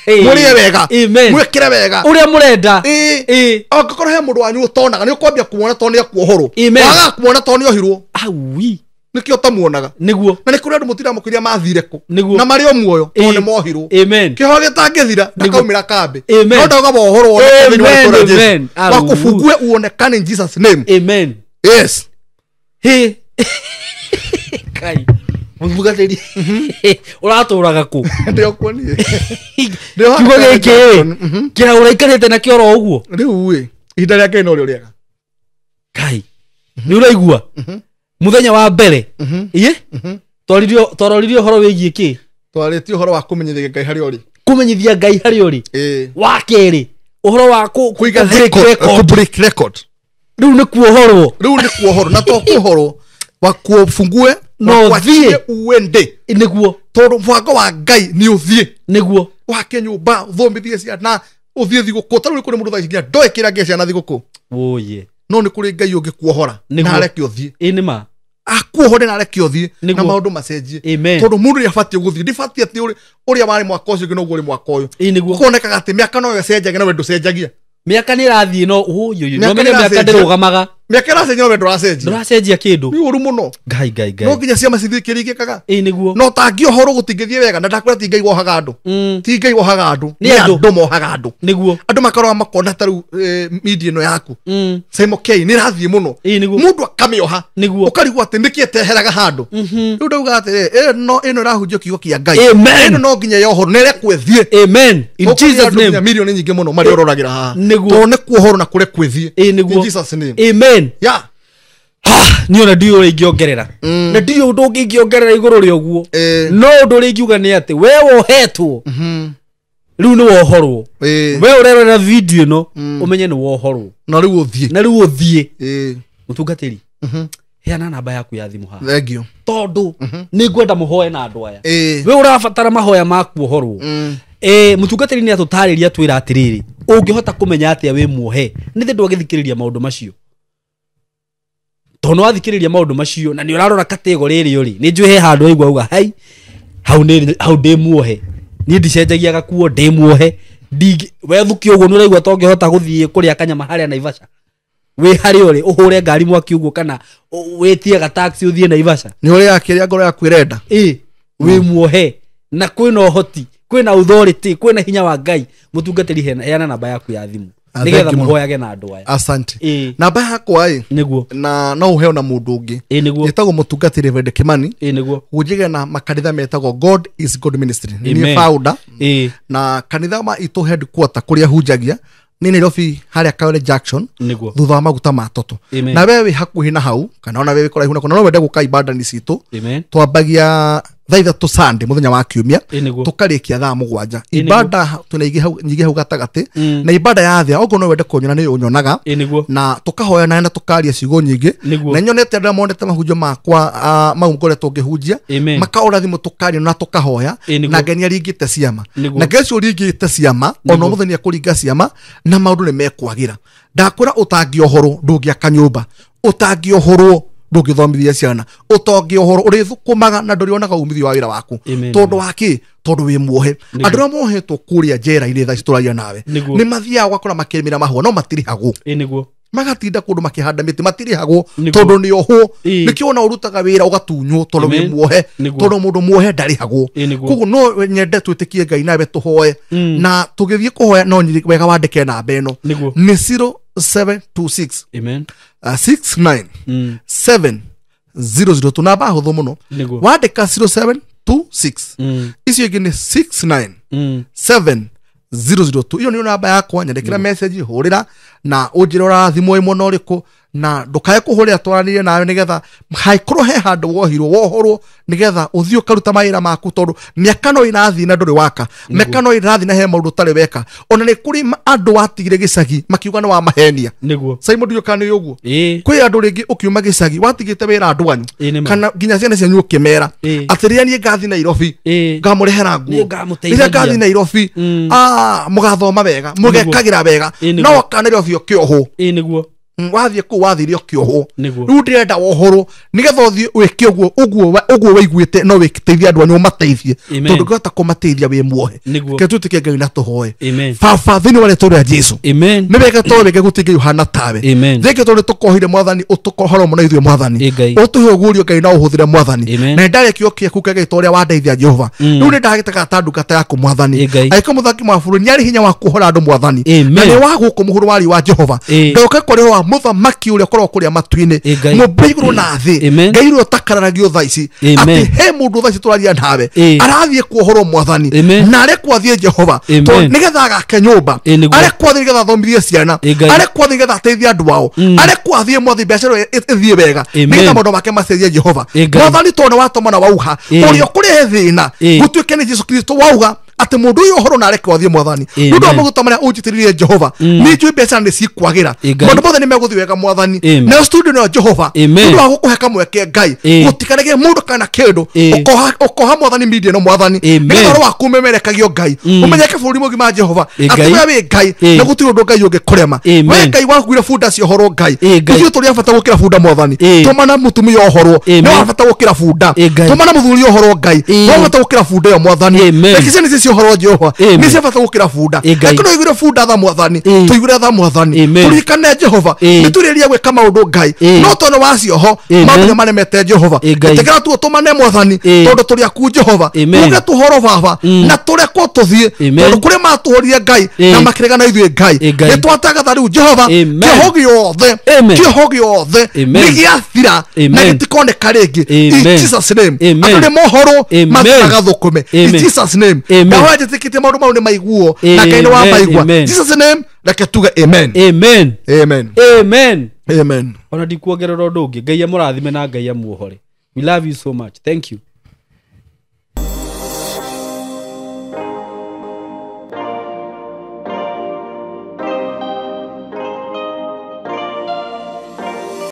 Mũrĩe wega. Amen. Mwĩkĩre wega. Ũrĩa mũrenda. Ĩĩ. Ĩĩ. Angĩkorwo he mũndũ wanyu ũtonaga nĩ ũkwambia kuona tondũ nĩ ekuohorwo. Amen. Wagaga kuona tondũ nĩ ohirwo. Aui. Nĩkĩo ũtamuonaga. Nĩguo. Na nĩ kũrĩ andũ mũtiramũkĩria mathire kũ. Nĩguo. Na marĩ o muoyo tondũ Ĩĩ. nĩ mohirwo. Amen. Kĩoho gĩtangĩthira Nĩguo. ndakaumĩra kambĩ. Amen. No ndauga wohorwo woneke thĩinĩ wa Amen, rĩtwa rĩa Jesu. amen. Au. Wakũfungue uonekane in Jesus name. Amen. Yes. Hĩ. Kai. Mũtungatĩri. Ũratũraga kũ? Ndĩokuo niĩ. Kiugo gĩkĩ ĩ, kĩra ũraikarĩte nakĩo oro ũguo. Rĩu ĩ ihinda rĩa Ngai no rĩo rĩega. Kai. Nĩ ũraigua? Mũthenya wa mbere. Ĩ? Twaroririe ũhoro wĩgiĩ kĩ? Twarĩtie ũhoro wa kũmenyithia Ngai harĩa ũrĩ. Kũmenyithia Ngai harĩa ũrĩ. Ĩĩ. Wa kerĩ, ũhoro wa Kũiga break record, record. kũ break record. Rĩu nĩ kuohorwo. Rĩu nĩ kuohorwo na to kuohorwo wakuofungue No wakuachie ũthiĩ. uende Nĩguo. tondũ mũbango wa Ngai nĩ ũthiĩ. Nĩguo. Wake nyũmba ũthomithie ciana ũthiĩ thigũkũ. Ta rĩu nĩ kũrĩ mũndũ thaa ici nginya ndoĩ kĩrĩa angĩhe ciana thigũkũ. Wũiye. No nĩ kũrĩ Ngai ũngĩkuohora Nĩguo. na areke ũthiĩ. Ĩ nĩ ma. Akuohore na areke ũthiĩ na Nĩguo. maũndũ macenjie. Amen. Tondũ mũndũ nĩ abatiĩ gũthiĩ. Ndibatiĩ atĩ ũrĩa warĩ mwaka ũcio ũngĩ noguo ũrĩ mwaka ũyũ. Ĩ nĩguo. Kuonekaga atĩ mĩaka no ĩcenjagia na we ndũcenjagia. Mĩaka nĩ ĩrathiĩ no ũyũyũ. Mĩaka No menye nĩ mĩaka ĩracenjia. ndĩrũgamaga. Mĩaka ĩracenjia no we ndũracenjia. Ndũracenjia kĩndũ. Nĩ ũru mũno. Ngai Ngai No Ngai. nginya ciama cithiĩ ikĩringĩkaga. Ĩ nĩguo. No tangĩohorwo gũtingĩthiĩ wega na ndakwĩra ti Ngai wohaga andũ. Ti Ngai wohaga andũ. Nĩ Nĩ andũ. andũ mohaga andũ. Nĩguo. Andũ makarora makona ta rĩu media ĩno yaku. Simon K nĩ ĩrathiĩ mũno. Ĩ nĩguo. Mũndũ akamĩoha. Nĩguo. Ũkarigwo atĩ nĩkĩ ĩteheraga handũ. Rĩu ndauga atĩrĩ ĩno ĩrahunjia kiugo kĩa Ngai. Amen. Ĩno no nginya yohorwo na ĩrekwo ĩthiĩ. Amen. In Ũkũgĩa Jesus andũ nginya name. milioni nyingĩ mũno marĩa ũroragĩra haha. Nĩguo. Tondũ nĩ kuohorwo na kũrekwo ĩthiĩ. Ĩ nĩguo. In Jesus name. Amen. Yeah. Niĩ ona ndiũĩ ũrĩa ingĩongerera. Na ndiũĩ ũndũ ũngĩ ingĩongerera igũrũ rĩa ũguo. No ũndũ ũrĩa ingiuga nĩ atĩ we wohetwo. Rĩu nĩ wohorwo. We ũrerorera video ĩno ũmenye nĩ wohorwo. Na rĩu ũthiĩ. Na rĩu ũthiĩ. Mũtungatĩri. Heana namba yaku ya thimũ haha. Thank you. Tondũ nĩ ngwenda mũhoe na andũ aya. Ĩĩ. We ũrabatara mahoya ma kuohorwo. Mũtungatĩri nĩ atũtarĩria twĩra atĩrĩrĩ, ũngĩhota kũmenya atĩa wĩ muohe? Nĩ thĩ ndwagĩthikĩrĩria maũndũ macio. Tondũ nĩ wathikĩrĩria maũndũ macio na nĩ ũrarora kategori ĩrĩa ũrĩ. Nĩ njũĩ he handũ waigua auga hai hau ndĩ muohe. Niĩ ndicenjagia gakuo ndĩ muohe. We thuki ũguo nĩ ũraigua ta ũngĩhota gũthiĩ kũrĩa kanyama harĩa Naivasha. Wĩ harĩa ũrĩ ũhũre ngari mwaki ũguo kana wĩtie ga taxi ũthiĩ Naivasha. Nĩ ũrĩaga kĩrĩa ngoro yaku ĩrenda. Ĩ wĩ muohe na kwĩna ũhoti, kwĩna authority, kwĩna hinya wa Ngai. Mũtungatĩri heana namba yaku ya thimũ. Nĩgetha mũhoyage na andũ aya. Asante. Namba yakwa ĩ. Nĩguo. Na no ũheo na mũndũ ũngĩ. Ĩ nĩguo. Ĩtagwo Mũtungatĩri Reverend Kimani. Ĩ nĩguo. Hunjagia na makanitha metagwo God is God Ministry. Nĩ Amen. founder. Ĩ. Na kanitha ma itũ headquarter kũrĩa hunjagia nĩ Nairobi harĩa Kayole Junction. Nĩguo. Thutha wa maguta ma toto. Amen. Na we wĩ hakuhĩ na hau kana ona we wĩ kũraihu na no wende gũka ibanda-inĩ citũ. Amen. Twambagia Thaa 3 Sunday muthenya wa kiumia tukarikia thaa 7. Ibada twina nyingĩ hau gatagatĩ na ibada ya thĩa okorwo no wende kunyona nĩ unyonaga na tukahoya na tukaria ciugo nyingĩ na nyonete andũ monete mahunjio makwa mau ngoretwo ngĩhunjia makaũra thimũ tukaria na tukahoya na Ngai nĩaringĩte ciama na Ngai ũcio ũringĩte ciama ona ũmũthĩ nĩekũringa ciama na maũndũ nĩmekwagĩra. Ndakwĩra ũtangĩohorwo ndũngĩaka nyũmba, ũtangĩohorwo ndũngĩthomithia ciana, ũtangĩohorwo ũrĩthũkũmaga na ndũrĩonaga umithio wa wĩra waku. Tondũ wa kĩ? Tondũ wĩ muohe. Andũ arĩa mohetwo kũrĩa njera-inĩ thaa ici tũraria nawe nĩ mathiaga ũgakora makĩrĩmĩra mahũa no matirĩhagwo. Magatinda kũndũ makĩhanda mĩtĩ matirĩhagwo tondũ nĩ ohwo. Nĩkĩo ona ũrutaga wĩra ũgatunywo tondũ wĩ muohe, tondũ mũndũ muohe ndarĩhagwo. Koguo no nyende twĩtĩkie Ngai nawe tũhoe na tũgĩthiĩ kũhoya no wega wandĩke namba ĩno nĩ 0726 69 7002. Namba hũthũ mũno, wandĩka 0726 icio ingĩ nĩ 69 7002. Iyo nĩyo namba yakwa, nyandĩkĩra message, hũrĩra na ũnjĩre ũrathimwo ĩmwe na ũrĩkũ na ndũkae kũhũrĩra twaranĩrie nawe nĩgetha haikorwo he handũ wohirwo wohorwo nĩgetha ũthiĩ ũkaruta mawĩra maku tondũ mĩaka no ĩrathiĩ na ndũrĩ waka, mĩaka no ĩrathiĩ na he maũndũ ũtarĩ weka. Ona nĩ kũrĩ andũ watigire gĩcagi makiuga nĩ wa mahenia. Simon ndiũĩ kana nĩ ũguo. Kwĩ andũ rĩngĩ ũkiuma gĩcagi watigĩte wĩra andũ anyu kana nginya ciana cianyu ũkĩmera atĩ rĩrĩa niĩ ngathiĩ Nairobi ngamũrehera nguo, rĩrĩa ngathiĩ Nairobi mũgathoma wega mũgekagĩra wega, no woka Nairobi ũkĩohwo. Wathiĩ kũu wathire ũkĩohwo. Rĩu ndĩrenda wohorwo nĩgetha ũthiĩ wĩke ũguo ũguo wĩiguĩte no wĩteithie andũ anyu ũmateithie tondũ ndũngĩhota kũmateithia wĩ muohe. Reke twĩtĩkie Ngai na tũhoe. Baba, thĩinĩ wa rĩtwa rĩa Jesũ, nĩ wega tondũ rĩngĩ gũtirĩ Ngai ũhana tawe. Thengiũ tondũ nĩtũkohire Mwathani, ũtũkohoro mũno ithuĩ Mwathani, ũtũhe ũguũrio Ngai na ũhũthĩre Mwathani. Na nĩndarĩa kiugo gĩaku Ngai ta ũrĩa wandeithia Jehova. Rĩu nĩndagĩtaka ta ndungata yaku Mwathani. Angĩkorwo mũthaki wa bũrũri nĩarĩ hinya wa kuohora andũ Mwathani, na nĩ wa gũkũ mũhuro wa riũa Jehova, ndoke kũrĩ wa mũthamaki ũrĩa ũkoragwo kũrĩa matu-inĩ, mũmbe igũrũ na thĩ, Ngai ũrĩa ũtakararagio thaa ici, atĩ he mũndũ thaa ici tũraria nawe arathiĩ kuohorwo Mwathani, na arekwo athiĩ Jehova tondũ nĩgetha agake nyũmba, arekwo athiĩ nĩgetha athomithie ciana, arekwo athiĩ nĩgetha ateithie andũ ao, arekwo athiĩ Mwathani biacara ĩthiĩ wega nĩgetha maũndũ make macenjie Jehova. Mwathani tondũ nĩwatũma na wauga ũrĩa ũkũrehe thĩna gũtuĩke nĩ Jesũ Kristo wauga atĩ mũndũ ũyũ ũhoro na arekwo athiĩ Mwathani. Nĩ ũndũ wa maguta marĩa ũnjitĩrĩirie Jehova, nĩ njũĩ biacara nĩ cikwagĩra, maũndũ mothe nĩ megũthiĩ wega Mwathani. Nayo studio ĩno Jehova, nĩ ũndũ wa gũkũhe kamweke Ngai, gũtikanagĩe mũndũ kana kĩndũ ũkoha Mwathani media ĩno Mwathani, nĩgetha ũhoro waku ũmemerekagio Ngai, ũmenyeke bũrũri mũgima Jehova atĩ we wĩ Ngai na gũtirĩ ũndũ Ngai ũngĩkũrema. We Ngai wakuire bunda cia ũhoro Ngai, ithuĩ tũrĩ a bata gũkĩra bunda Mwathani. Tũmana mũtumia ũhoro nĩ wa bata gũkĩra bunda, tũmana mũthuri ũhoro Ngai nĩ wa bata gũkĩra bunda ĩyo Mwathani. Reke ciana ici cia ũhoro Jehova nĩ cia bata gũkĩra bunda. Reke no iguire bunda tha Mwathani, tũiguire tha Mwathani, tũririkane Jehova nĩ tũrĩria gwĩka maũndũ Ngai, no tondũ wacioho maũndũ nĩ maremete Jehova. Ĩtĩkĩra tuo tũmane Mwathani tondũ tũrĩ aku Jehova, tuge tũhoro Baba na tũrekwo tũthiĩ tondũ kũrĩ matũhorire Ngai na makĩregana ithuĩ Ngai. Nĩ twatangatha rĩu Jehova kĩoho gĩothe, kĩoho gĩothe nĩ gĩathira na gĩtikoneka rĩngĩ in Jesus name. Andũ nĩ mohorwo mathiĩ magathũkũme in Jesus name. Ndahoya njĩtĩkĩtie maũndũ mau nĩ maiguo na Ngai nĩ wa maigua. Jesus name, reke tuge amen. Amen. Amen. Amen. Amen. Ona ndikuongerera ũndũ ũngĩ. Ngai amũrathime na Ngai amuohore. We love you so much. Thank you.